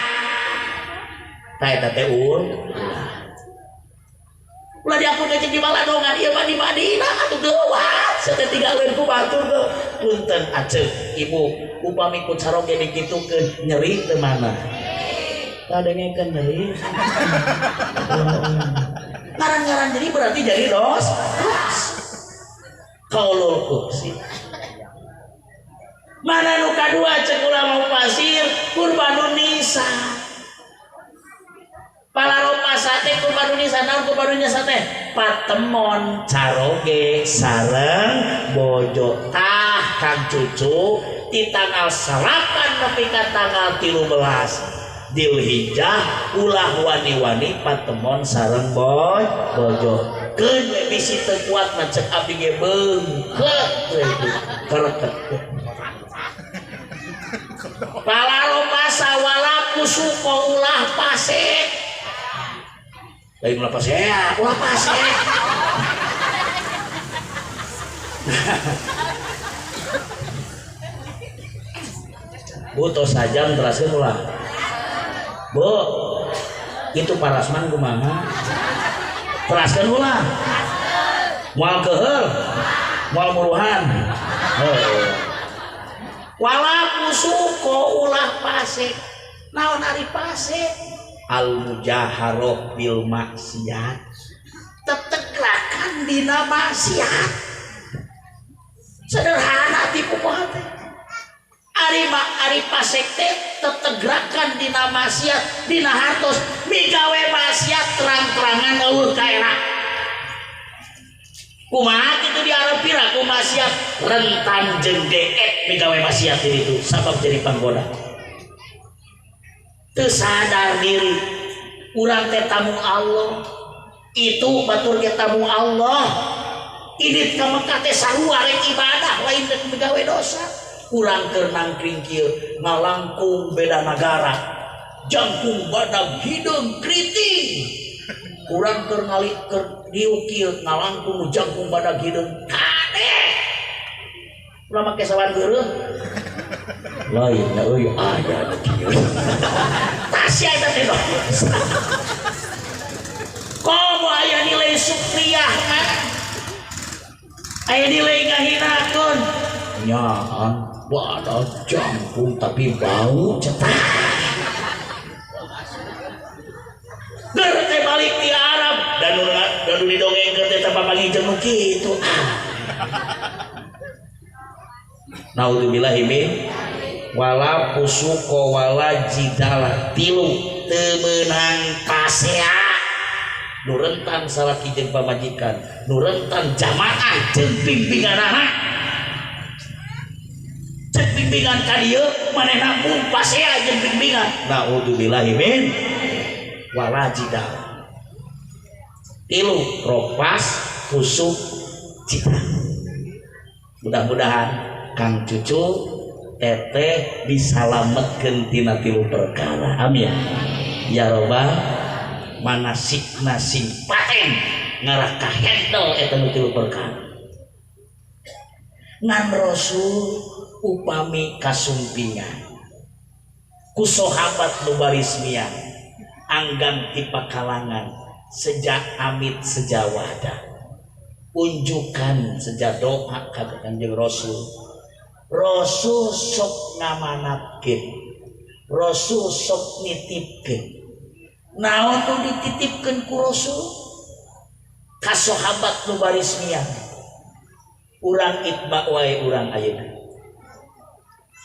Tah eta teh ulah. Ulah diakurkeun jeung di Baladongan ieu mah di Madinah atuh geuwat. Sia teh tinggalkeun ku batur teh. Punten aceuk ibu upami ku caroge dikitukeun nyeri teu mana? Kadengekeun nyeri. Ngaran-ngaran nyeri berarti jadi dos. Kaulul kursi. Mana nu kadua cek ulama pasir kurbanun nisa. Palaropa sate kurbanun nisa naon kurbanun nisa teh? Patemon caroge sareng bojo tah kang cucu ti tanggal 9 nepi ka tanggal 13 Dzulhijjah ulah wani-wani patemon sareng bojo. Keun we bisi teu kuat mah cek abdi ge beungkeut we kereket. Palaropa sawala kusuko ulah pasek. Lain ulah pasek, ulah pasek. Bu tos sajam teraskeun ulah. Bu, itu parasman kumaha? Teraskeun ulah. Moal keuheul, moal muruhan. Heuh. Wala kusuko ulah pasik. Naon ari pasik? Al mujaharoh bil maksiat. Tetegrakan dina maksiat. Sederhana tipu teh. Ari ari pasik teh tetegrakan dina maksiat, dina hartos migawe maksiat terang-terangan eueuh kaera. Kumaha kitu diarep pira ku maksiat rentan jeung deet migawe maksiat itu sabab jadi panggoda. Teu sadar diri urang teh tamu Allah, itu batur ge tamu Allah. Indit ka Mekah teh sarua rek ibadah lain rek migawe dosa. Urang keur nangkring kieu ngalangkung beda nagara, jangkung badag hideung kriting. Urang keur ngali keur diukir ngalangkung jangkung badag hideung kade. Ulah make sawan geureuh. Lain da euy aya kieu. Tasya eta teh. Komo aya nilai syukriah mah. Aya nilai ngahinakeun nyaan badan jangkung tapi bau cetak. Ger teh balik ti Arab dan nu didongengkeun teh papanggih jeung nu kitu. Naudzubillahi min wala fusuqa wala jidala tilu teu meunang pasea. Nu rentan salaki jeung pamajikan, nu rentan jamaah jeung pimpinanana. Cek bimbingan ka dieu manehna mung pasea jeung bimbingan. Naudzubillahi min wala jidal. Tilu ropas fusuk cita. Mudah-mudahan Kang Cucu teteh disalametkeun tina tilu perkara. Amin. Ya robbal manasikna sing paten ngarah ka handle eta nu tilu perkara. Ngan Rasul upami kasumpingan ku sahabat nu baris miang anggang ti pakalangan sejak amit sejawada unjukan sejak doa ka Kanjeng Rasul. Rasul sok ngamanatkeun, Rasul sok nitipkeun. Naon nu dititipkeun ku Rasul ka sahabat nu baris miang? Urang itba wae urang ayeuna.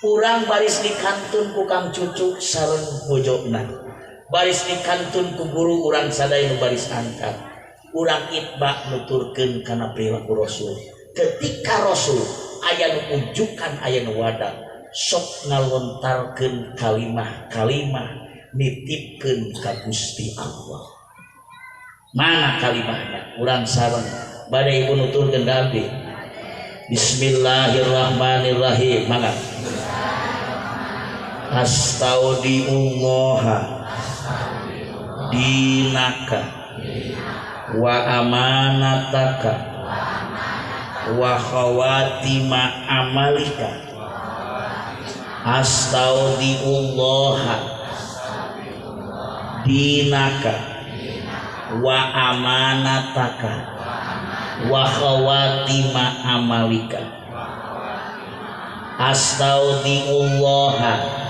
Urang baris dikantun ku Kang Cucu sareng bojona. Baris dikantun ku guru urang sadaya nu baris angkat. Urang itba nuturkeun kana perilaku Rasul. Ketika Rasul aya nu unjukan aya nu wadah sok ngalontarkeun kalimah-kalimah nitipkeun ka Gusti Allah. Mana kalimahna? Urang sareng bade ibu nuturkeun ka abdi. Bismillahirrahmanirrahim. Mangga. Astaudiullaha dinaka wa amanataka wa khawatima amalika. Astaudiullaha dinaka wa amanataka wa khawatima amalika. Astaudiullaha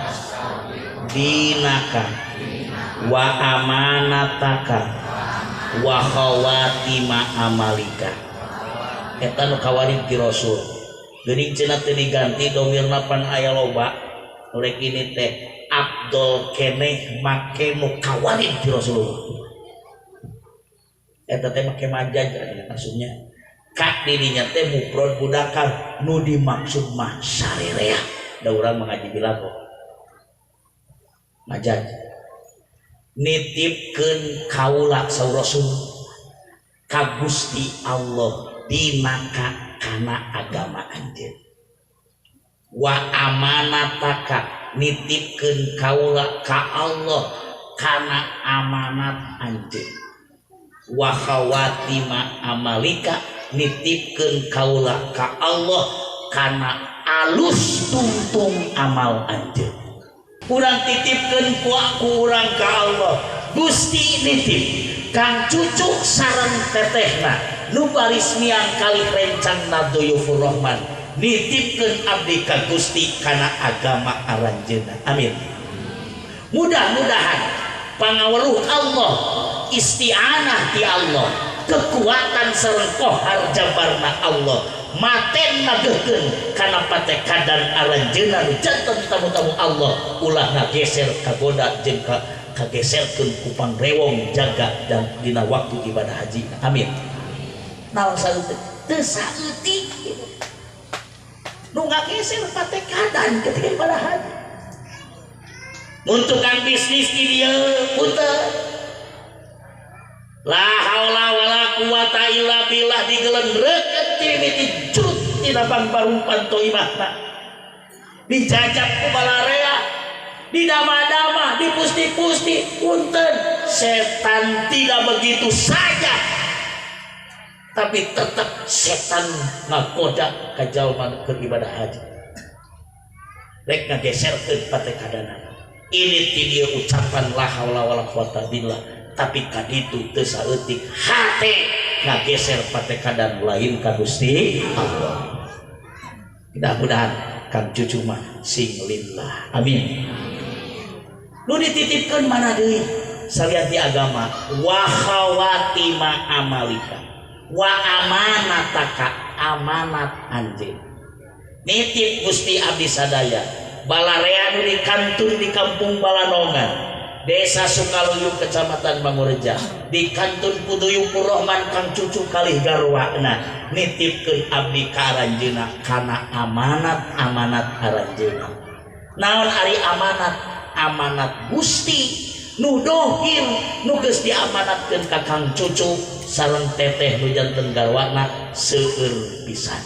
dinaka wa amanataka wa khawatima amalika. Eta nu kawarid ti Rasul. Geuning cenah teu diganti domirna pan aya loba. Rek ini teh Abdul keneh make nu kawarid ti Rasulullah. Eta teh make majaz maksudnya. Ka dirinya teh mufrad mudzakkar nu dimaksud mah sarerea. Da urang mengaji bilago. Majaz. Nitipkeun kaula saur Rasul ka Gusti Allah dinaka kana agama anjeun. Wa amanataka nitipkeun kaula ka Allah kana amanat anjeun. Wa khawatima amalika nitipkeun kaula ka Allah kana alus tungtung amal anjeun. Urang titipkeun ku aku urang ka Allah. Gusti nitip Kang Cucu sareng tetehna nu baris miang kalih rencangna Duyufur Rahman nitipkeun abdi ka Gusti kana agama aranjeunna. Amin. Mudah-mudahan pangaweruh Allah, isti'anah ti Allah, kekuatan sareng kohar jabarna Allah maten nageukeun kana patekadan aranjeunna nu janten tamu-tamu Allah ulah ngageser kagoda jeung kageserkeun ku pangrewong jaga dan dina waktu ibadah haji. Amin. Naon saeutik? Teu saeutik nu ngageser patekadan ketika ibadah haji. Mun tukang bisnis di dieu punten la haula wala quwata illa billah digelendrekeun ti mimiti curut dina pangparumpan toimahna dijajab ku balarea didama-dama dipusti-pusti. Punten setan tidak begitu saja tapi tetap setan ngagoda ka jalma keur ibadah haji rek ngageserkeun patekadana. Ini ti dieu ucapan la haula wala quwata billah tapi kaditu teu saeutik hate ngageser patekadan lain ka Gusti Allah. Mudah-mudahan Kang Cucu mah sing lillah. Amin. Nu dititipkeun mana deui salian ti agama wa khawatima amalika wa amanataka amanat anjeun. Nitip Gusti abdi sadaya balarea nu dikantun di kampung Balanongan, Desa Sukaluyu, Kecamatan Mangureja, di kantun Kuduyukur Rohman Kang Cucu kalih garwana, nitipkeun abdi ka aranjeunna kana amanat-amanat aranjeunna. Naon ari amanat? Amanat Gusti nu dohir nu geus diamanatkeun ka Kang Cucu sareng teteh nu janten garwana seueur pisan.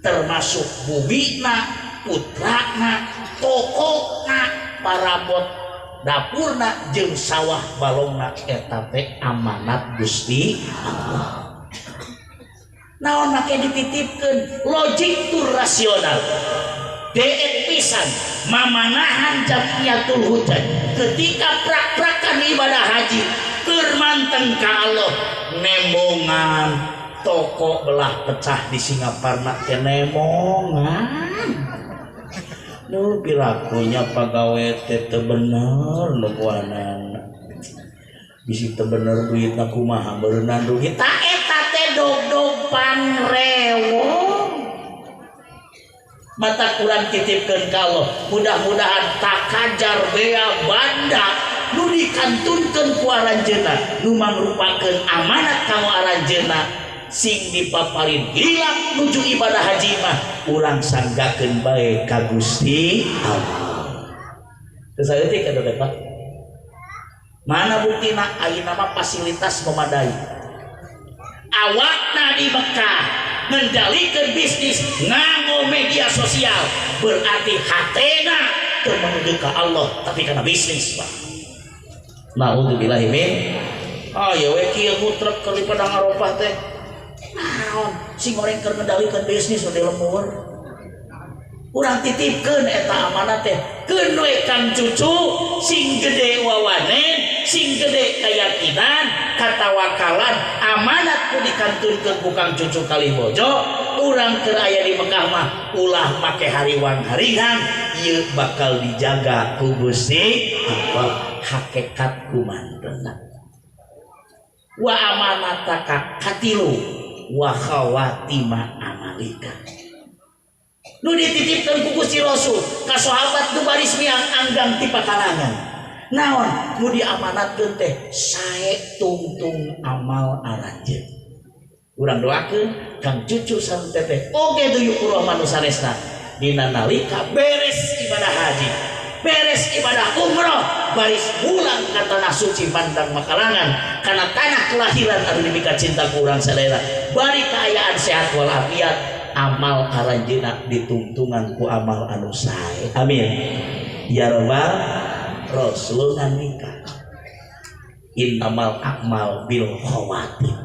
Termasuk bumina, putrana, tokona, parabot dapurna jeung sawah balongna eta teh amanat Gusti Allah. Naon make dititipkeun logik tur rasional. Deet pisan mamanahan jamiatul hujaj ketika prak-prakan ibadah haji keur manteng ka Allah nembongan toko belah pecah di Singaparna teh nembongan. Nu pirakunya pagawe teh teu bener nu kuanana. Bisi teu bener duitna kumaha beureunan rugi. Ta eta teh dog-dog pangrewong. Mata kurang titipkeun ka Allah. Mudah-mudahan takajar bea banda nu dikantunkeun ku aranjeunna nu mangrupakeun amanat ka aranjeunna sing dipaparin hilap nuju ibadah haji mah urang sanggakeun bae ka Gusti Allah. Teu saeutik eta teh Pak. Mana buktina ayeuna mah fasilitas memadai. Awakna di Mekah ngendalikeun bisnis nganggo media sosial berarti hatena teu menuju ka Allah tapi kana bisnis Pak. Naudzubillahi min. Ah ya we kieu ngutrek keur di Padang Arafah teh. Naon sing goreng keur ngendalikeun bisnis di lembur. Urang titipkeun eta amanat teh keun we Kang Cucu sing gede wawanen, sing gede keyakinan, katawakalan, amanat ku dikantunkeun ku Kang Cucu kalih bojo. Urang keur aya di Mekah mah ulah make hariwang haringan, ieu bakal dijaga ku Gusti Allah hakikat kumantena. Wa amanataka katilu wa khawatima amalika. Nu dititipkeun ku Gusti Rasul ka sahabat nu baris miang anggang ti pakalangan. Naon nu diamanatkeun teh sae tungtung amal aranjeun. Urang doakeun Kang Cucu sareng teteh oge duyukur Rahman nu sanesna dina nalika beres ibadah haji, beres ibadah umroh, baris pulang ka tanah suci Pandang Makalangan kana tanah kelahiran anu dipika cinta ku urang sadaya. Bari kaayaan sehat walafiat, amal aranjeunna ditungtungan ku amal anu sae. Amin. Ya robbal Rasul nandika innamal a'mal bil khawatim.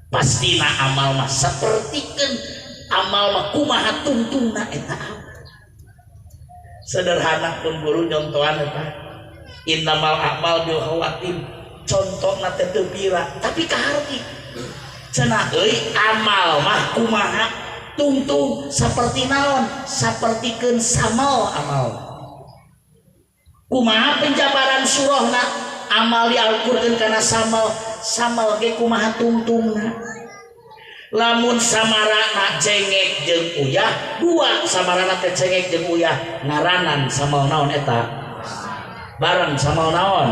Pastina amal mah sapertikeun amal mah kumaha tungtungna eta amal. Sederhana pun guru nyontohan eta. Innamal a'mal bil khawatim. Contona teh teu pira tapi kaharti. Cenah euy amal mah kumaha tungtung saperti naon? Sapertikeun samal amal. Kumaha penjabaran surahna amal dialkurkeun kana samal, samal ge kumaha tungtungna. Lamun samarana cengek jeung uyah, dua samarana teh cengek jeung uyah, ngaranan samal naon eta? Bareng samal naon?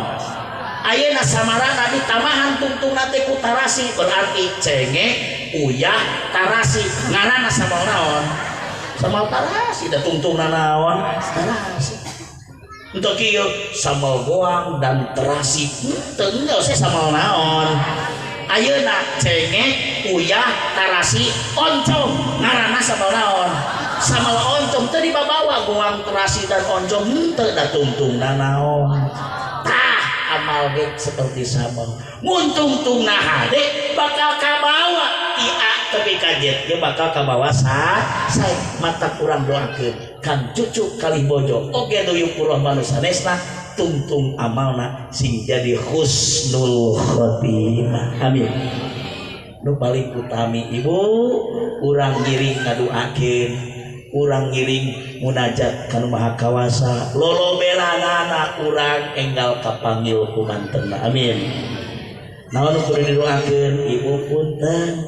Ayeuna samarana ditamahan tungtungna teh ku tarasi, berarti cengek, uyah, tarasi, ngaranna samal naon? Samal tarasi da tungtungna naon? Tarasi. Untuk kieu samal goang dan terasi, teu enggeus samal naon? Ayeuna cengek, uyah, tarasi, oncom, ngaranna samal naon? Samal oncom teu dibabawa goang, terasi dan oncom henteu da tungtungna naon? Tah amal ge seperti samal. Mun tungtungna hade bakal kabawa ti A tepi ka Z ge bakal kabawa sa sae. Mata kurang doakeun Kang Cucu kalih bojo oge duyukur Rahman sanesna tungtung amalna sing jadi husnul khotimah. Amin. Nu paling utami ibu urang ngiring ngaduakeun, urang ngiring munajat ka Nu Maha Kawasa, loloberanana urang enggal kapanggil ku mantena. Amin. Naon kudu didoakeun ibu punten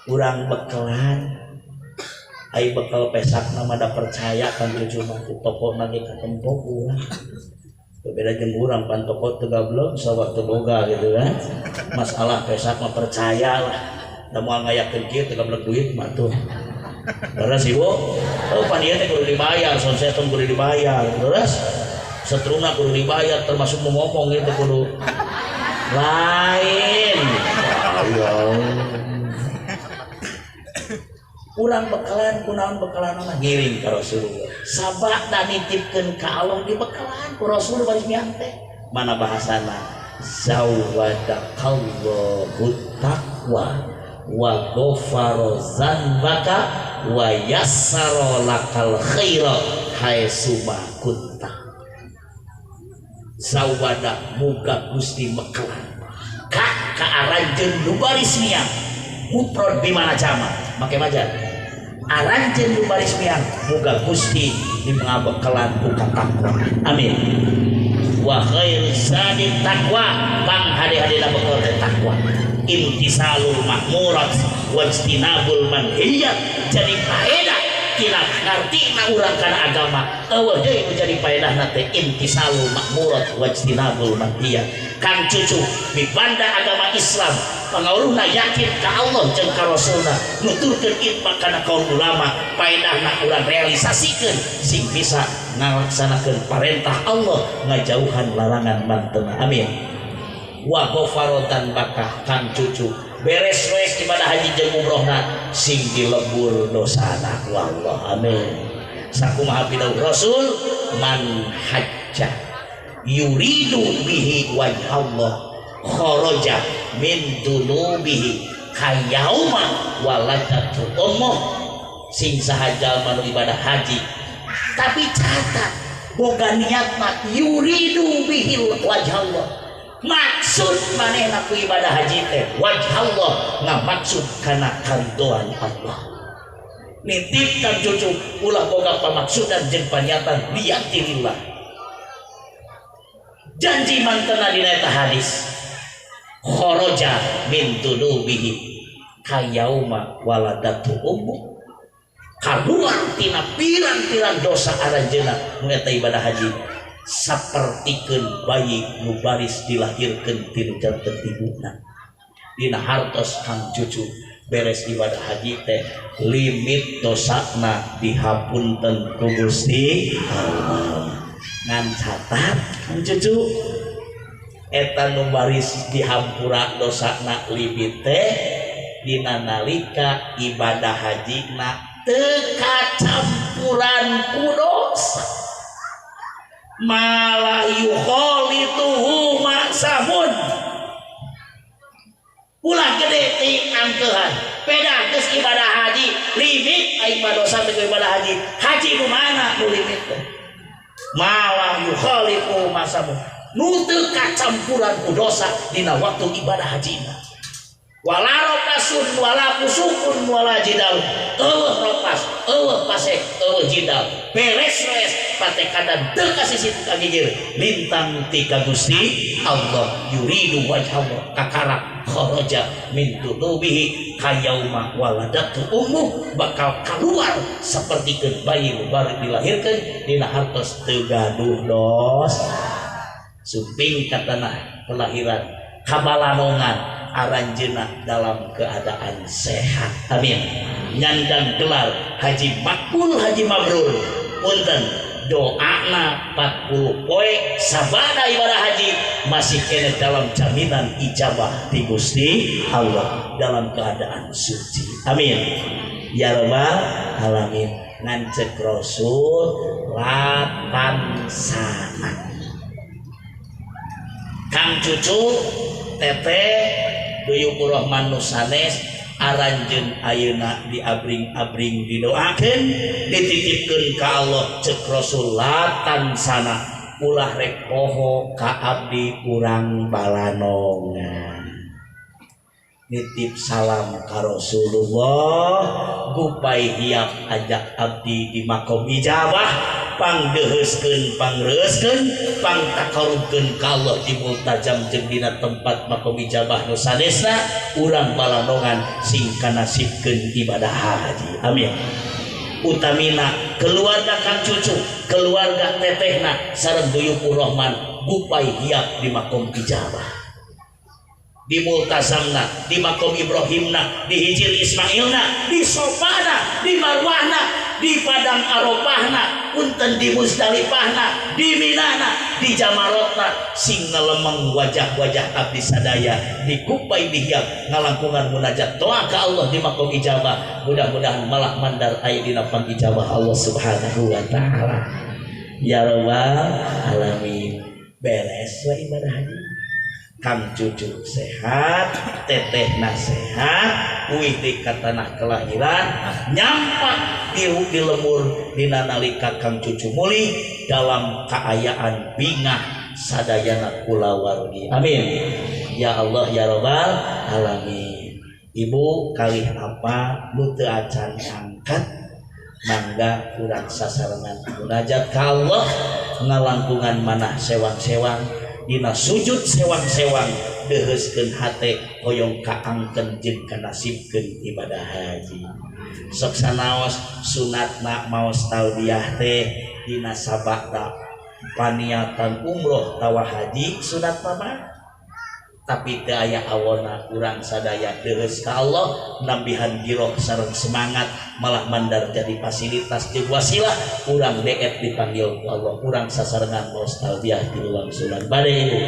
urang bekelan ai bekal pesakna mah da percaya kan cucu mah di toko na ge katempo urang. Beda jeung urang pan toko teu gablog sawah teu boga gitu kan. Masalah pesak mah percaya lah. Da moal ngayakeun kieu teu gablog duit mah tuh. Leres ibu? Oh pan ieu teh kudu dibayar, sound system kudu dibayar. Leres? Setruna kudu dibayar termasuk mau ngomong itu kudu lain. Ya. Urang bekalan kunaon bekalan mah ngiring ka Rasulullah. Sabada nitipkeun ka Allah di bekalan ku Rasul baris miang teh. Mana bahasana? Zawadakallahu taqwa wa ghafara dzanbaka wa yassara lakal khaira haitsuma kunta. Zawada muga Gusti bekalan ka ka aranjeun nu baris miang mufrad bimana jama make majar aranjeun nu baris miang muga Gusti dimangabekalan ku katakwa. Amin. Wa khairu zadi taqwa pang hade-hadena bekal teh takwa. Imtisalul makmurat wajtinabul manhiyat jadi faedah tina ngartina urang kana agama eueuh deui nu jadi faedahna teh imtisalul makmurat wajtinabul manhiyat. Kang cucu mibanda agama Islam pangawuhna yakin ka Allah jeung ka Rasulna nuturkeun itma kana kaum ulama faedahna urang realisasikeun sing bisa ngalaksanakeun parentah Allah ngajauhan larangan mantena. Amin. Wa ghafara dzanbaka kang cucu beres wes ibadah haji jeung umrohna sing dilebur dosana ku Allah. Amin. Sakumaha pidawuh Rasul man hajja yuridu bihi wajhallah kharaja min dunubihi kayauma waladatu ummuh. Sing saha jalma nu ibadah haji tapi catat boga niatna yuridu bihi wajhallah, maksud manehna ku ibadah haji teh wajhallah ngamaksud kana karidoan Allah. Nitipkan cucu ulah boga pamaksudan jeung paniatan liyatilillah. Janji mantena dina eta hadis kharaja min dunubihi kayauma waladatu ummu, kaluar tina pirang-pirang dosa aranjeunna nu eta ibadah haji sapertikeun bayi nu baris dilahirkeun tina janten ibuna. Dina hartos kang cucu beres ibadah haji teh limit dosana dihapunten ku Gusti Allah. Ngan catat kang cucu eta nu baris dihampura dosana limit teh dina nalika ibadah hajina teu kacampuran ku dosa. Malah yukholituhu maksamun ulah gede ti angkeuhan beda geus ibadah haji limit aing mah dosa teh ibadah haji haji nu mana nu limit teh malah yukhalifu masamu nu teu kacampuran ku dosa dina waktu ibadah hajina. Wala rokasun wala pusukun wala jidal eueuh rokas eueuh pasek eueuh jidal beres beres patekadan teu kasisi ka gigir lintang ti ka Gusti Allah yuridu wajhallah kakara kharaja min dunubihi kayauma waladatu ummuh bakal keluar sapertikeun bayi nu baru dilahirkeun dina hartos teu gaduh dosa. Sumping ka tanah kelahiran kabalanongan aranjeunna dalam keadaan sehat. Amin. Nyandang gelar haji makbul haji mabrur. Punten doana 40 poe sabada ibadah haji masih kene dalam jaminan ijabah ti Gusti Allah dalam keadaan suci. Amin. Ya rabbal alamin. Ngan cek Rasul latan sana. Kang cucu teteh Duyukur Rahman nusanes aranjeun ayeuna diabring-abring didoakeun dititipkeun ka Allah cek Rasul latan sana ulah rek poho ka abdi urang balanongan. Nitip salam ka Rasulullah gupai hiap ajak abdi di makom ijabah pangdeuheuskeun pangreuskeun pangtakarubkeun ka Allah di multazam jeung dina tempat makom ijabah nu sanesna urang balanongan sing kanasibkeun ibadah haji. Amin. Utamina keluarga Kang Cucu, keluarga tetehna sareng Duyufur Rahman gupai hiap di makom ijabah. Di multazamna, di makom Ibrahimna, di Hijir Ismailna, di Sofana, di Marwahna, di Padang Arafahna, punten di Musdalifahna, di Minana, di Jamarotna, sing ngalemeng wajah-wajah abdi sadaya dikupai dihiap ngalangkungan munajat doa ka Allah di makom ijabah. Mudah-mudahan malah mandar aya dina pangijabah Allah Subhanahu wa taala. Ya Rabbal alamin. Beres we ibadah haji. Kang Cucu sehat, tetehna sehat, uih di tanah kelahiran, nyampak di lemur dina nalika Kang Cucu mulih dalam kaayaan bingah sadayana kulawargi. Amin. Ya Allah ya Rabbal alamin. Ibu kalih apa nu teu acan angkat mangga urang sasarengan munajat ka Allah ngalangkungan manah sewang-sewang dina sujud sewang-sewang deuheuskeun hate hoyong kaangkeun jeung kanasibkeun ibadah haji. Sok sanaos sunatna maos talbiyah teh dina sabada paniatan umroh tawa haji sunat mah tapi teu aya awona urang sadaya deuheus ka Allah nambihan giroh sareng semangat malah mandar jadi fasilitas jeung wasilah urang deet dipanggil ku Allah urang sasarengan maos talbiyah di ruang sulan bade ibu.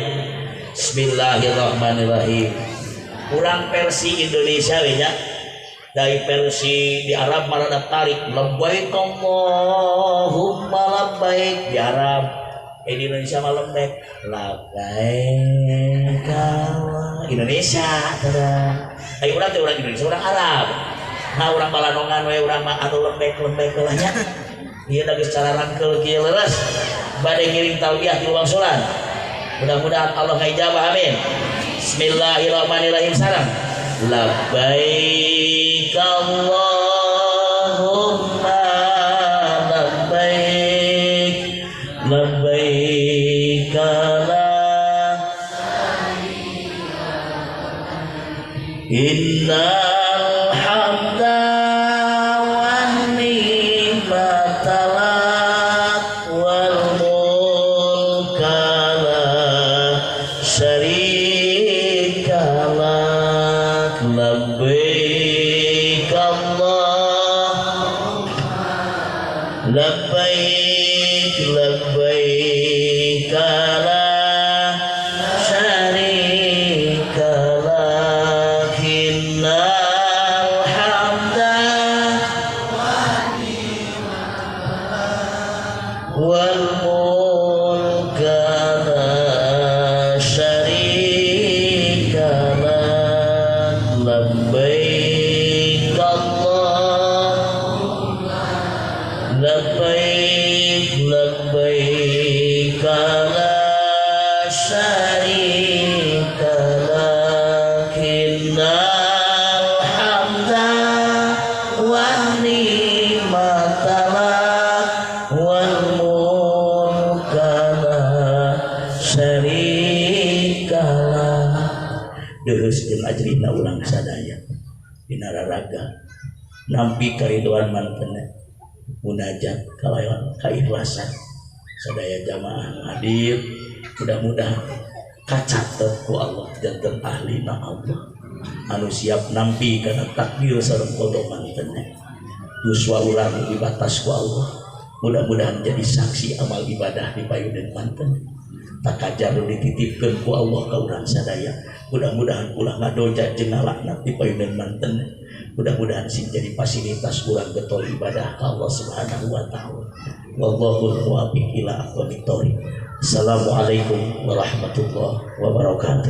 Bismillahirrahmanirrahim. Urang versi Indonesia we nya dari versi di Arab malah tarik labbaik Allahumma labbaik di Arab. Di Indonesia mah lembek labbaik Allah Indonesia tada. Ayo urang teh urang Indonesia urang Arab. Nah urang balanongan we urang mah anu lembek-lembek lah nya. Ieu da geus cara rangkeul kieu leres. Bade ngiring talbiyah di ruang sulan. Mudah-mudahan Allah ngijabah amin. Bismillahirrahmanirrahim sareng labbaik Allahumma labbaik labbaik la innal hamda wan ni'mata lak wal mulka la syarika lak labbaik Allah labbaik labbaik la syarika lak innal hamda wal mulka la syarika lak labbaik Allah labbaik labbaik la syarika lak innal hamda wan ni'mata lak wal mulka la syarika lak. Deuheuskeun ajrina urang sadaya dina raraga nampi karidoan mantena munajat kalawan kaikhlasan sadaya jamaah hadir mudah-mudahan kacatet ku Allah janten ahlina Allah anu siap nampi kana takdir sareng qada mantena yuswa urang dibatas ku Allah mudah-mudahan jadi saksi amal ibadah di payuneun manten takajar dititipkeun ku Allah ka urang sadaya mudah-mudahan ulah ngadoja jeung ngalaknat di payuneun manten mudah-mudahan sing jadi fasilitas urang getol ibadah ka Allah Subhanahu wa taala. Wallahul muwaffiq ila aqwamit thoriq. Assalamualaikum warahmatullahi wabarakatuh.